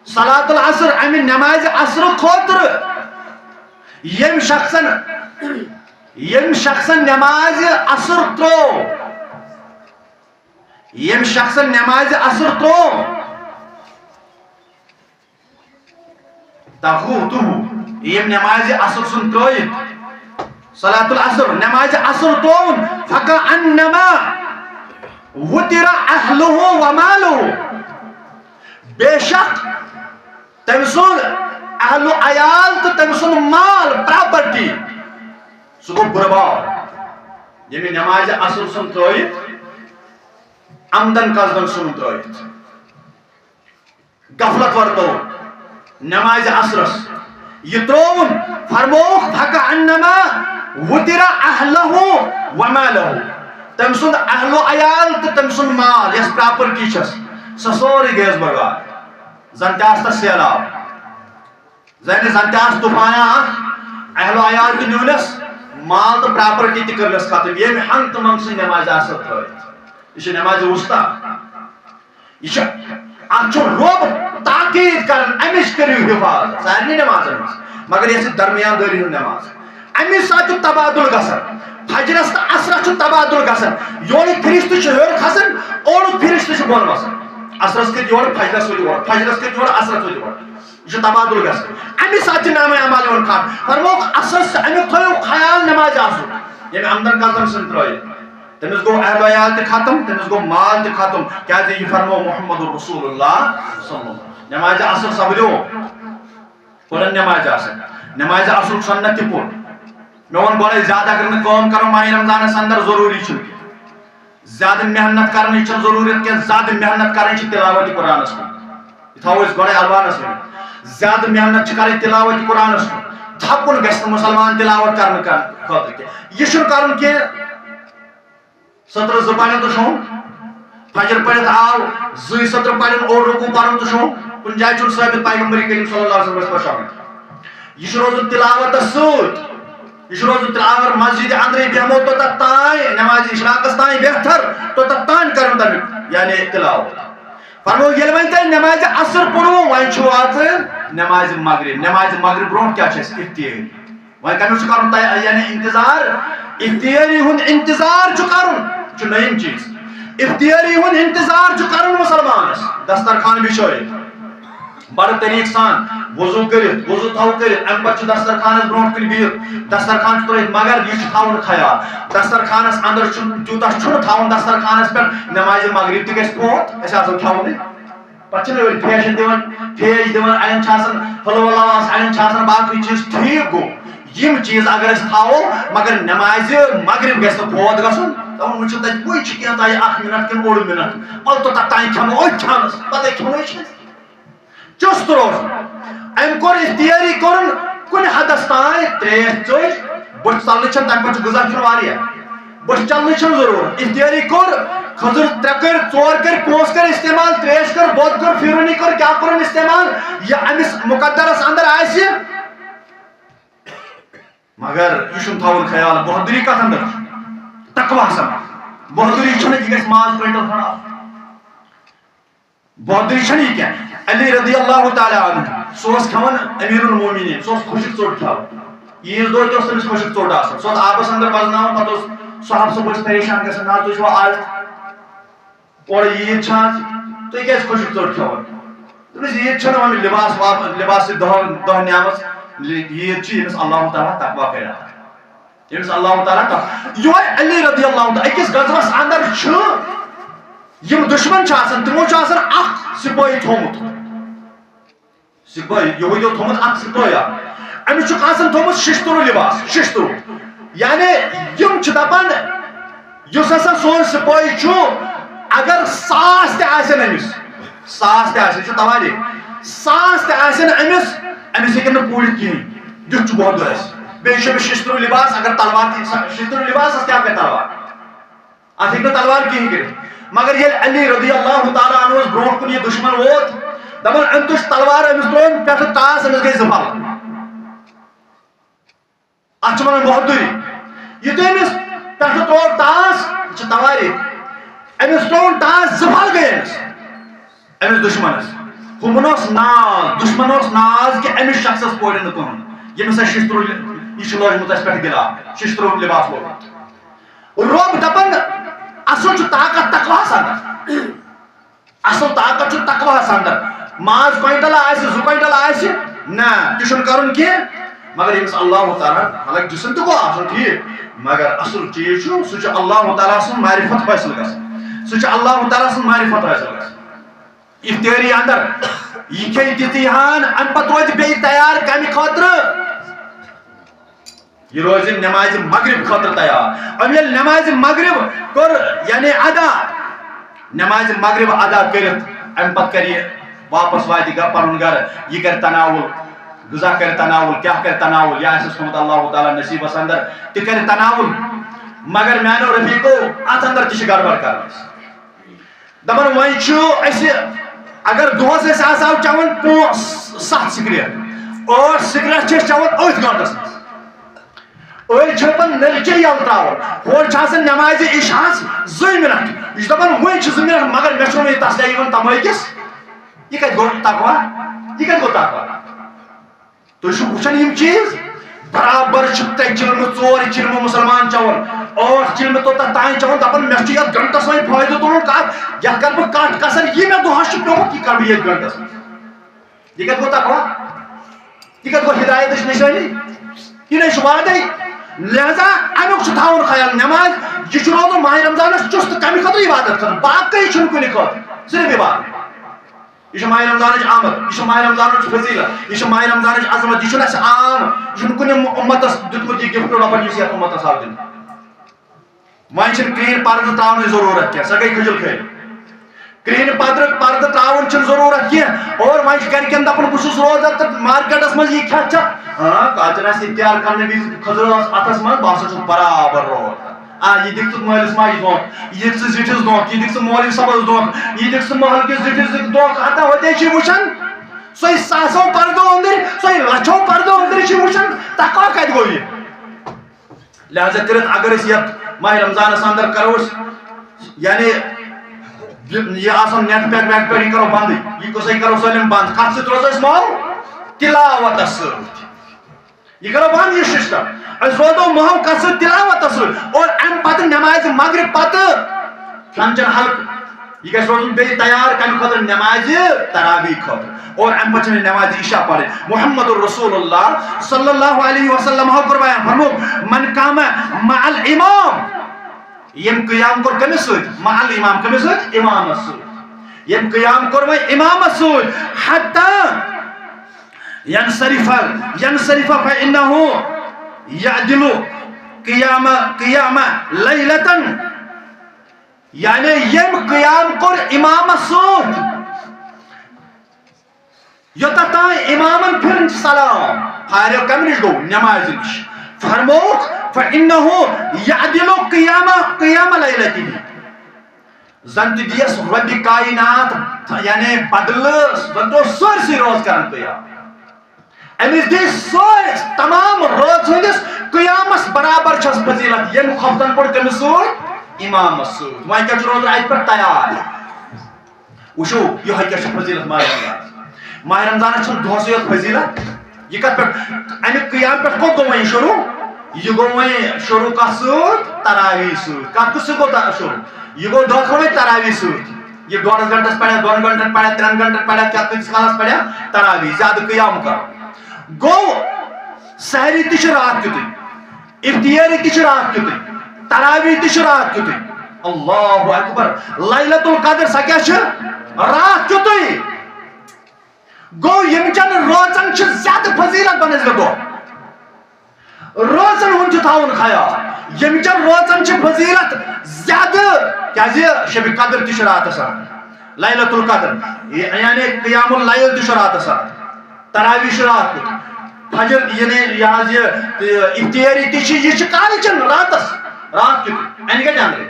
صلاۃ العصر، امہِ نمازِ عصر خٲطرٕ، ییٚمۍ شخصن، ییٚمۍ شخصن نمازِ عصر ترٛوو، ییٚمۍ شخصن نمازِ عصر ترٛوو، تفوتہ، ییٚمۍ نمازِ عصر سُنٛد ترٛٲیِتھ، صلاۃ العصر، نمازِ عصر ترٛووُن، فکأنما وتر اہلہ و مالہ، بے شک تٔمۍ سُنٛد اہل و عیال تہٕ تٔمۍ سُنٛد مال، پراپرٹی، سُہ گوٚو برباد۔ ییٚمہِ نمازِ عصر سُنٛد ترٛٲیِتھ، عمدن قصدن سُنٛد ترٛٲیِتھ، غفلت ورتو نمازِ عصرس، یہِ ترٛووُن، فرمووُکھ، فکأنما وتر اہلہ و مالہ، تٔمۍ سُنٛد اہل و عیال تہٕ تٔمۍ سُنٛد مال، یۄس پراپرٹی چھس، سۄ سٲرٕے گٔیس برباد۔ زن تہِ آسہٕ تس سیلاب، زن، زن تہِ آسہٕ طوفانہ اکھ، اہل و عیال تہِ نیونس، مال تہٕ پراپرٹی تہِ کٔرنس ختم، ییٚمہِ ہنگ تہٕ منگ سٕے نمازِ عصر ترٛٲیِتھ۔ یہِ چھِ نمازِ وسطی۔ یہِ چھُ، اتھ چھُ رۄب تاکید کران، امِچ کٔرِو حفاظت سارنٕے نمازن منٛز، مگر یۄس یہِ درمیان دٲری ہٕنٛز نماز، امی ساتہٕ چھُ تبادل گژھان۔ فجرس تہٕ عصرس چھُ تبادل گژھان، یورٕ فرشتہٕ چھُ ہیوٚر کھسان، اورٕ فرشتہٕ چھُ بۄن وسان۔ عصرس کھٔتۍ یورٕ، فجرس کھٔتۍ یورٕ، فجرس کھٔتۍ یورٕ، عصرس کھٔتۍ یورٕ۔ یہِ چھُ تبادل گژھان۔ امی ساتہٕ چھُ نامہ اعمال یِوان کھاتہٕ۔ فرمووُکھ عصرس، امیُک تھٲیِو خیال نمازِ عصر، ییٚمہِ عمدن قصدن سۭتۍ ترٲیِتھ۔ تٔمِس گوٚو اہل و عیال تہِ ختم، تٔمِس گوٚو مال تہِ ختم، کیازِ یہِ فرموو محمد رسول اللہ صلی اللہ علیہ وسلم۔ نمازِ عصر سپدیو، پٔرٕن نمازِ عصر، نمازِ عصرُک سنت تہِ پوٚر۔ مےٚ ووٚن گۄڈے، زیادٕ اگر نہٕ کٲم کرو ماہِ رمضانس اندر، ضروٗری چھُنہٕ کینٛہہ۔ زیادٕ محنت کرنٕچ چھنہٕ ضروٗرت کینٛہہ، زیادٕ محنت کرٕنۍ چھِ تلاوت قرآنس کُن۔ یہِ تھاوو أسۍ گۄڈے عنوانس ؤنِتھ۔ زیادٕ محنت چھِ کرٕنۍ تلاوت قرآنس کُن۔ تھکُن گژھِ نہٕ مُسلمان تلاوت کرنہٕ کر-، خٲطرٕ کینٛہہ۔ یہِ چھُنہٕ کرُن کینٛہہ۔ سطرٕ زٕ پرن تہٕ شۄنٛگ، فجر پٔرِتھ آو، زٕے سطرٕ پرن اور رکوع پرُن تہٕ چھُ کُنہِ جایہِ چھُنہٕ ثٲبت پیغمبر کریم صلی اللہ علیہ وسلمس پٮ۪ٹھ آمُت۔ یہِ چھُ روزُن تلاوتس سۭتۍ، یہِ چھُ روزُن تلاوت، اگر مسجد اندرے بیہمو توٚتتھ تام، نماز اشراقس تام بہتر، توٚتتھ تام کرُن تمیُک یعنی تلاوت۔ فرمو، ییٚلہِ وۄنۍ تۄہہِ نمازِ عصر پوٚرو، وۄنۍ چھُ واتان نمازِ مغرب۔ نمازِ مغرب برونٛٹھ کیٛاہ چھُ اَسہِ؟ افطاری۔ وۄنۍ کَمیُک چھُ کَرُن تیار، یعنی انتظار؟ افطاری ہُنٛد انتظار چھُ کَرُن، یہِ چھُ نٔیِم چیٖز۔ افطاری ہُنٛد انتظار چھُ کَرُن مُسلمانَس۔ دسترخوان بِچھٲیِتھ، بڑٕ طریٖقہٕ سان وضوٗ کٔرِتھ، وضوٗ تھاوو کٔرِتھ، اَمہِ پَتہٕ چھُ دسترخوانَس برونٛٹھ کُن بِہِتھ، دسترخوان چھُ ترٲوِتھ، مگر یہِ چھُ تھاوُن خیال، دسترخوانَس اندر چھُنہٕ، تیوٗتاہ چھُنہٕ تھاوُن دسترخوانَس پٮ۪ٹھ، نمازِ مغرب تہِ گژھِ فوت، أسۍ آسو کھٮ۪وانٕے۔ پتہٕ چھِنہٕ أڑۍ فیشن دِوان، فیش دِوان، اَڑٮ۪ن چھِ آسان حلوٕ لواس، اَڑٮ۪ن چھِ آسان باقٕے چیٖز۔ ٹھیٖک گوٚو، یِم چیٖز اگر أسۍ تھاوو، مگر نمازِ مغرب گژھِ نہٕ فوت گژھُن۔ دَپان وۄنۍ چھُ تَتہِ وُنہِ چھُ کینٛہہ تام اکھ منٹ کِنہٕ اوٚڑ منٹ، وَلہٕ توٚتتھ تام کھٮ۪مو أتھۍ کھٮ۪نَس، پَتَے کھٮ۪مو أسۍ۔ چُست روزُن۔ أمۍ کوٚر اختیٲری کوٚرُن کُنہِ حدس تام، ترٛیش چٔج، بُتھ ژلنٕچ چھَنہٕ، تَمہِ پَتہٕ چھُ غذا کھیوٚن واریاہ۔ بٔٹھۍ چلنٕچ چھنہٕ ضروٗرت۔ افتیٲری کوٚر، کھٔزٕر ترٛےٚ کٔرۍ، ژور کٔرۍ، پونٛسہٕ کٔرۍ استعمال، ترٛیش کٔر، دۄد کوٚر، فیرونی کوٚر، کیٛاہ کوٚرُن استعمال؟ یہِ أمِس مقدرس اندر آسہِ، مگر یہِ چھُنہٕ تھاوُن خیال بہادری کتھ اندر چھُ؟ تقواہس اندر۔ بہادری چھنہٕ یہِ گژھِ ماز کوینٹل کھنڈ آسُن۔ بہادری چھنہٕ یہِ کینٛہہ۔ علی رضی اللہ تعالیٰ عنہ، سُہ اوس کھٮ۪وان امیر المومنین، سُہ اوس خۄشک ژوٚٹ کھٮ۪وان۔ عیٖذ دۄہ تہِ اوس تٔمِس خۄشک ژوٚٹ آسان۔ سُہ اوس آبس اندر وزناوان، پتہٕ اوس صحابہٕ صٲب ٲسۍ پریشان گژھان، "نہ حظ، تُہۍ چھِوا آز اورٕ عیٖد چھا آز؟ تُہۍ کیازِ خۄشک ژوٚٹ کھٮ۪وان؟" دوٚپمَس، "عیٖد چھنہٕ وۄنۍ لباس واپ-، لباس چھِ دۄہ، دۄہ نعمت، عیٖد چھِ ییٚمِس اللہ تعالیٰ تقویٰ کرِ عطا۔" ییٚمِس اللہ تعالیٰ تقویٰ۔ یِہوٚے علی رضی اللہ عنہ أکِس غزوس اندر چھُ یِم دُشمن چھِ آسان، تِمو چھُ آسان اکھ سِپٲہی تھوٚومُت۔ سِپٲہی، یِہوٚے یوت تھوٚومُت اکھ سِپٲہۍ اکھ۔ أمِس چھُکھ آسان تھوٚومُت شِشتُروٗ لِباس، شِشتُروٗ۔ یعنی یِم چھِ دَپان، یُس ہسا سون سِپٲہی چھُ، اگر ساس تہِ آسن أمِس، ساس تہِ آسن، یہِ چھُ تواری، ساس تہِ آسن أمِس، أمِس ہیٚکن نہٕ پوٗرِتھ کِہیٖنۍ۔ یُتھ چھُ بہادُر اَسہِ۔ بیٚیہِ چھُ أمِس شِشتُروٗ لِباس، اگر تلوار تہِ، شِشتُروٗ لِباسَس کیٛاہ کرِ تلوار؟ اتھ ہیٚکہِ نہٕ تلوار کِہیٖنۍ کٔرِتھ۔ مگر ییٚلہِ علی رضی اللہ تعالیٰ عنہس برونٛٹھ کُن یہِ دُشمن ووت، دپان، أمۍ تُج تلوار، أمِس ترٛوو پٮ۪ٹھٕ ٹاس، أمِس گٔے زٕ پھل۔ اتھ چھِ ونان بہادُری۔ یُتھُے أمِس پٮ۪ٹھٕ ترٛوو ٹاس، یہِ چھِ تواری، أمِس ترٛووُن ٹاس، زٕ پھل گٔے أمِس، أمِس دُشمنس۔ ہُمن اوس ناز، دُشمن اوس ناز کہِ أمِس شخصس پورِ نہٕ کٕہٕنۍ، ییٚمِس اَسہِ شِشتُروٗ، یہِ چھُ لٲجمٕژ اَسہِ پٮ۪ٹھ گِلاف، شِشتُروٗ لِباس لوگمُت۔ رۄب دپان، اصل چھُ طاقت تقواہس اندر۔ اصل طاقت چھُ تقواہس اندر۔ ماز کوینٹل آسہِ، زٕ کوینٹل آسہِ، نہ، تہِ چھُنہٕ کرُن کینٛہہ۔ مگر ییٚمِس اللہ تعالیٰ، حالانکہ جسم تہِ گوٚو آسُن ٹھیٖک، مگر اصل چیٖز چھُ، سُہ چھُ اللہ تعالیٰ سُنٛد معرفت حٲصِل گژھان۔ سُہ چھُ اللہ تعالیٰ سُنٛد معرفت حٲصِل گژھان۔ افطٲری اندر یہِ کھیٚیہِ تِژٕے ہان، امہِ پتہٕ روزِ بیٚیہِ تیار کمہِ خٲطرٕ؟ یہِ روزِ نمازِ مغرب خٲطرٕ تیار۔ أمۍ ییٚلہِ نمازِ مغرب کٔر، یعنی ادا، نمازِ مغرب ادا کٔرِتھ، امہِ پتہٕ کرِ یہِ واپس واتہِ گہ-، پنُن گرٕ، یہِ کرِ تناول، غذا کرِ تناول، کیٛاہ کرِ تناول، یہِ آسٮ۪س تھوٚمُت اللہ تعالیٰ نصیبس اندر، تہِ کرِ تناول۔ مگر میانیو رفیقو، اتھ اندر تہِ چھِ گڑبڑ کران۔ دپان وۄنۍ چھُ اسہِ، اگر دۄہس أسۍ آسہو چٮ۪وان پانٛژھ ستھ سگریٹ، ٲٹھ سگریٹ چھِ أسۍ چٮ۪وان أتھۍ گٲنٹس منٛز۔ أڑۍ چھِ دپان نٔرۍ چے یلہٕ تراوان، ہورٕ چھِ آسان نمازِ عشاہس زٕے منٹ، یہِ چھُ دپان وۄنۍ چھِ زٕ منٹ، مگر مےٚ چھُنہٕ وۄنۍ تسلے یِوان تمٲکِس۔ یہِ کتہِ گوٚو تقوا؟ یہِ کتہِ گوٚو تقوا؟ تُہۍ چھِو وٕچھان یِم چیٖز؟ برابر چھِ ترٛےٚ چِلمہٕ، ژور چِلمہٕ مُسلمان چٮ۪وان، ٲٹھ چِلمہٕ توٚتتھ تام چٮ۪وان، دَپان، "مےٚ چھُ یَتھ گنٹَس وۄنۍ فٲیدٕ تُلُن کَتھ، یَتھ کَرٕ بہٕ کَٹ کَسَر، یہِ مےٚ دۄہَس چھُ پیوٚمُت، یہِ کَرٕ بہٕ ییٚتھۍ گنٹَس منٛز۔" یہِ کَتہِ گوٚو تقوا؟ یہِ کَتہِ گوٚو ہدایتٕچ نِشٲنی؟ یہِ نَے چھُ وعدَے۔ لہذا اَمیُک چھُ تھاوُن خیال، نٮ۪ماز، یہِ چھُ روزُن ماہِ رمضانَس چُست کَمہِ خٲطرٕ؟ عبادت خٲطرٕ، باقٕے چھُنہٕ کُنہِ خٲطرٕ، صرف عبادت۔ یہِ چھُ ماہِ رمضانٕچ آمد، یہِ چھُ ماہِ رمضانٕچ فضیلت، یہِ چھُ ماہِ رمضانٕچ عظمت، یہِ چھُنہٕ اَسہِ عام، یہِ چھُنہٕ کُنہِ اُمتَس دیُتمُت یہِ gift رۄبَن، یُس یَتھ اُمتَس آو دِنہٕ۔ وۄنۍ چھِنہٕ کرٛہِنۍ پردٕ ترٛاونٕچ ضروٗرت کینٛہہ، سۄ گٔے کھٔجٕل کھٔلۍ۔ کرٛہِنۍ پردٕ، پردٕ ترٛاوُن چھِنہٕ ضروٗرت کینٛہہ۔ اور وۄنۍ چھِ گرِکٮ۪ن دَپان، "بہٕ چھُس روزدر تہٕ مارکیٹَس منٛز یہِ کھٮ۪تھ چٮ۪تھ۔" ہاں، کالچَن آسہِ اِفتار کرنہٕ وِزِ کھٔزٕر ٲس اَتھَس منٛز، بہٕ ہسا چھُس برابر روزدر۔ آ، یہِ دِکھ ژٕ مٲلِس ماجہِ دھوکہٕ، یہِ دِکھ ژٕ زِٹھِس دھوکہٕ، یہِ دِکھ ژٕ مولوی صٲبَس دھوکہٕ، یہِ دِکھ ژٕ محلہٕ کِس زِٹھِس دِکھ دھوکہٕ۔ ہتا ہوتے چھِ وٕچھان، سُے ساسو پردو أنٛدٕرۍ، سُے لچھو پردو أنٛدٕرۍ چھِ وٕچھان، تقویٰ کَتہِ گوٚو یہِ؟ لہذا کٔرِتھ اگر أسۍ یَتھ ماہِ رمضانَس اندر کرو أسۍ، یعنی یہِ، یہِ آسان نیٹ پیک ویٹ پیک، یہِ کرو بندٕے، یہِ قصے کرو سٲلِم بند، کَتھ سۭتۍ روزو أسۍ محو؟ تلاوتَس سۭتۍ۔ یہِ کرو بند یہِ سسٹم۔ أسۍ روزو محو کتھ سۭتۍ؟ تلاوتس سۭتۍ۔ اور امہِ پتہٕ نمازِ مغرب پتہٕ کھٮ۪ن چٮ۪ن ہلکہٕ۔ یہِ گژھِ روزُن بیٚیہِ تیار کمہِ خٲطرٕ؟ نمازِ تراویح خٲطرٕ۔ اور امہِ پتہٕ چھِ مےٚ نمازِ عشاء پرٕنۍ۔ محمد رسول اللہ صلی اللہ علیہ وسلم ہو قربان فرمو، من قام مع الامام، ییٚمۍ قیام کوٚر کٔمِس سۭتۍ؟ مع الامام، کٔمِس سۭتۍ؟ امامس سۭتۍ۔ ییٚمۍ قیام کوٚر وۄنۍ امامس سۭتۍ، حتی ینصرف، ینصرف فإنه يعدل قیام، قیام لیلة۔ یعنی ییٚمۍ قیام کوٚر امامس سۭتۍ، یوٚتتھ تام امامن پھِرن چھِ سلام، فارغ کمہِ نِش گوٚو؟ نمازِ نِش۔ فرمووُکھ، فإنه يعدل قیام، قیام لیلته۔ زن تہِ دِیس رۄبِ کاینات، یعنی بدلہٕ، زن تہِ اوس سٲرسٕے رٲژ کران قیام۔ أمِس دِیہِ سٲرِس تمام رٲژ ہٕنٛدِس قیامس برابر چھس فضیلت۔ ییٚمہِ کھۄفتن پوٚر کٔمِس سۭتۍ؟ امامس سۭتۍ۔ وۄنۍ کیٛاہ چھُ روزُن اتہِ پٮ۪ٹھ تیار؟ وٕچھِو، یِہوٚے کیٛاہ چھِ فضیلت ماہِ رمضانس۔ ماہِ رمضانس چھُنہٕ دۄہسٕے یوت فضیلت۔ یہِ کتھ پٮ۪ٹھ؟ اَمہِ قیام پٮ۪ٹھ کوٚت گوٚو وۄنۍ شروع؟ یہِ گوٚو وۄنۍ شروع کتھ سۭتۍ؟ تراویح سۭتۍ۔ کتھ کُس سۭتۍ گوٚو تا-، شروع؟ یہِ گوٚو دۄہ کھنڈ وۄنۍ تراویح سۭتۍ۔ یہِ ڈۄڈس گنٹس پریا، دۄن گنٹن پریا، ترٛٮ۪ن گنٹن پریا، کیٛاہ کۭتِس کالس پریا؟ تراویح، زیادٕ قیام کرو۔ گوٚو سحری تہِ چھِ راتھ کیُتُے، افطاری تہِ چھِ راتھ کیُتُے، تراویح تہِ چھِ راتھ کیُتُے۔ اللہ اکبر۔ لیلۃ القدر سۄ کیٛاہ چھِ؟ راتھ کیُتُے۔ گوٚو یِم چٮ۪ن رٲژن چھِ زیادٕ فضیلت بنسبت دۄہ۔ رٲژن ہُنٛد چھُ تھاوُن خیال۔ یِم چٮ۪ن رٲژن چھِ فضیلت زیادٕ، کیٛازِ شبِ قدر تہِ چھِ راتس اندر۔ لیلۃ القدر، یعنی قیام اللیل تہِ چھُ راتس اندر۔ تراویح چھُ راتھ کیُتھ۔ فجر، یعنی یہِ حظ یہِ، یہِ افطاری تہِ چھِ، یہِ چھِ کالچن راتس، راتھ کیُتھ۔ اَنہِ گژھِ اندرے۔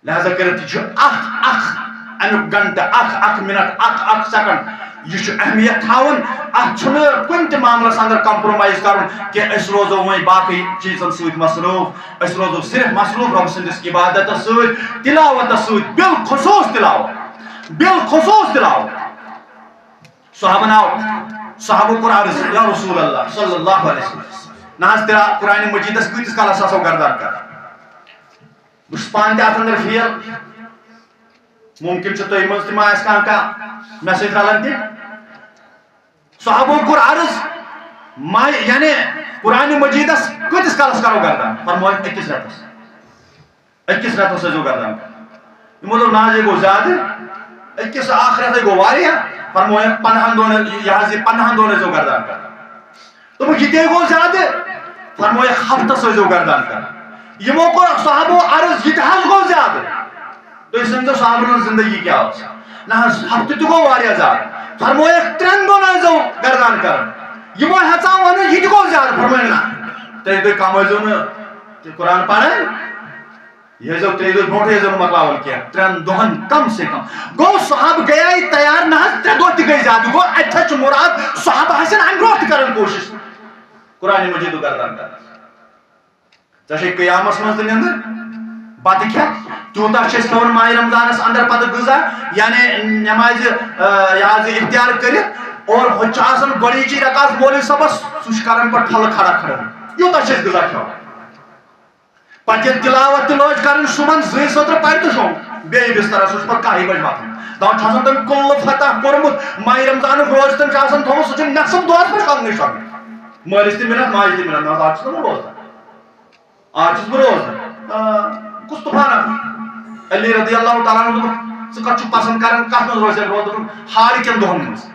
لہذا کٔرِتھ یہِ چھُ اکھ اکھ اَمیُک گھنٹہٕ، اکھ اکھ منٹ، اکھ اکھ سیکنڈ، یہِ چھُ اہمیت تھاوُن۔ اَتھ چھُنہٕ کُنہِ تہِ معاملس اندر compromise کرُن کینٛہہ۔ أسۍ روزو وۄنۍ باقٕے چیٖزن سۭتۍ مصروٗف، أسۍ روزو صرف مصروٗف رۄب سٕنٛدِس عبادتس سۭتۍ، تلاوتس سۭتۍ، بالخصوص تلاوت، بالخصوص تلاوت۔ صحابن آو، صحابو کوٚر عرض، یا رسول اللہ صلی اللہ علیہ وسلم، نہ حظ تیرا قرآن مجیدس کۭتِس کالس آسو گردان کران؟ بہٕ چھُس پانہٕ تہِ اَتھ اندر فیل۔ مُمکِن چھُ تۄہہِ منٛز تہِ ما آسہِ کانٛہہ، کانٛہہ مےٚ سۭتۍ رلان تہِ۔ صحابو کوٚر عرض، ما، یعنی قرآن مجیدس کۭتِس کالس کرو گردان؟ فرمووُکھ، أکِس رٮ۪تس۔ أکِس رٮ۪تس ٲسۍزیو گردان کران۔ یِمو دوٚپ، نہ حظ، یہِ گوٚو زیادٕ۔ أکِس، اکھ رٮ۪تھٕے گوٚو واریاہ۔ فرمووُکھ، پنٛدہن دۄہن، یہِ حظ یہِ پنٛدہن دۄہن ٲسۍزیو گردان کران۔ دوٚپُکھ، یہِ تے گوٚو زیادٕ۔ فرمووُکھ، ہفتس ٲسۍزیو گردان کران۔ یِمو کوٚر صحابو عرض، یہِ تہِ حظ گوٚو زیادٕ۔ تُہۍ سوٗنٛچتو صحابن ہٕنٛز زندگی کیٛاہ ٲس۔ نہ حظ، ہفتہٕ تہِ گوٚو واریاہ زیادٕ۔ فرمووُکھ، ترٛٮ۪ن دۄہن ٲسۍزیو گردان کران۔ یِمو ہیژاو ونُن، یہِ تہِ گوٚو زیادٕ۔ فرمووُکھ، نہ، ترٛیٚیہِ دۄہہِ کم ٲسۍزیو نہٕ تہِ قرآن پران۔ یہِ ٲسۍزیو ترٛیٚیہِ دۄہہِ برونٛٹھٕے ٲسۍزیو نہٕ مۄکلاوان کینٛہہ، ترٛٮ۪ن دۄہن کم سے کم۔ گوٚو صحابہٕ گٔیے تیار، نہ حظ ترٛےٚ دۄہ تہِ گٔے زیادٕ۔ گوٚو اتہِ حظ چھُ مُراد، صحابہٕ حظ چھِنہٕ امہِ برونٛٹھ تہِ کران کوٗشش قرآن مجیدُک گردان کرنس۔ ژےٚ چھے قیامس منٛز تہِ نیٚنٛدٕر، بتہٕ کھٮ۪تھ، تیوٗتاہ چھِ أسۍ کھٮ۪وان ماہِ رمضانس اندر پتہٕ غذا، یعنی نمازِ، آ، یہِ حظ یہِ افطار کٔرِتھ، اور ہُتہِ چھُ آسان گۄڈٕنِچی رکعت مولوی صٲبس، سُہ چھُ کران پتہٕ پھلہٕ کھڑا کھڑا، یوٗتاہ چھِ أسۍ غذا کھٮ۪وان۔ پتہٕ ییٚلہِ تلاوت تہِ لٲج کرٕنۍ صُبحن زٕے سٔترٕ پرِ تہٕ شۄنٛگ بیٚیہِ بسترس، سُہ چھُ پتہٕ کاہہِ بجہِ وۄتھان۔ دپان چھُ آسان تٔمۍ کُلہٕ فتح کوٚرمُت، ماہِ رمضانُک روزٕ تٔمۍ چھُ آسان تھوٚومُت، سُہ چھُ نٮ۪صٕف دۄہس پٮ۪ٹھ شۄنٛگنٕے شۄنٛگنٕے۔ مٲلِس تہِ مِنت، ماجہِ تہِ مِنت، نہ حظ، آز چھُس نہٕ بہٕ روزدار۔ آز چھُس بہٕ روزدار۔ آ، کُس طوفان آو؟ علی رضی اللہ تعالیٰ عنہ دوٚپُن، ژٕ کتھ چھُکھ پسند کران، کتھ منٛز روزِ روزٕ؟ دوٚپُن، ہارٕ کٮ۪ن دۄہن منٛز۔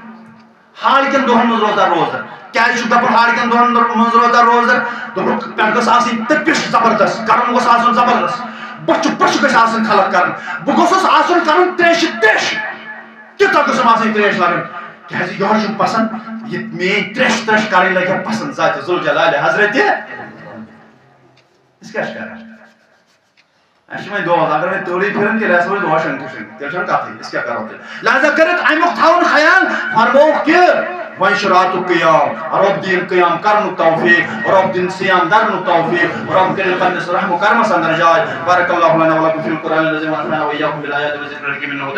ہارٕ کٮ۪ن دۄہن منٛز روزدار روزدار۔ کیٛازِ چھُکھ دپان ہارٕ کٮ۪ن دۄہن منٛز روزدار روزدار؟ دوٚپُن، پٮ۪ٹھ گٔژھ آسٕنۍ تٔپِش زبردست، گرم گوٚژھ آسُن زبردست، بۄچھِ پۄچھِ گژھِ آسٕنۍ خلق کران، بہٕ گوٚژھُس آسُن کرُن تریشہِ تریش، تیٖژاہ گٔژھٕم آسٕنۍ تریش لگان، کیٛازِ یِہوٚے چھُم پسند، یہِ میٲنۍ تریش تریش کرٕنۍ لگہِ ہا پسند ذاتِ ذوالجلالِ حضرتِ۔ أسۍ کیٛاہ چھِ کران؟ اَسہِ چھِ وۄنۍ دۄہَس، اگر وۄنۍ تورٕے پھِرن، تیٚلہِ آسہِ وۄنۍ دۄہَس شۄنٛگِتھ شۄنٛگِتھ۔ تیٚلہِ چھَنہٕ کَتھٕے، أسۍ کیٛاہ کَرو تیٚلہِ؟ لہذا کٔرِتھ اَمیُک تھاوُن خیال، فرمووُکھ کہِ وۄنۍ چھُ راتُک قیام، رۄب دِیِن قیام کَرنُک توفیٖق، رۄب دِیِن صیام دَرنُک توفیٖق، رۄب کٔرِن پنٛنِس رحم و کرمَس اندر جاے۔ بارک اللہ لنا ولکم فی القرآن العظیم ونفعنا وإیاکم بالآیات والذکر الحکیم انہ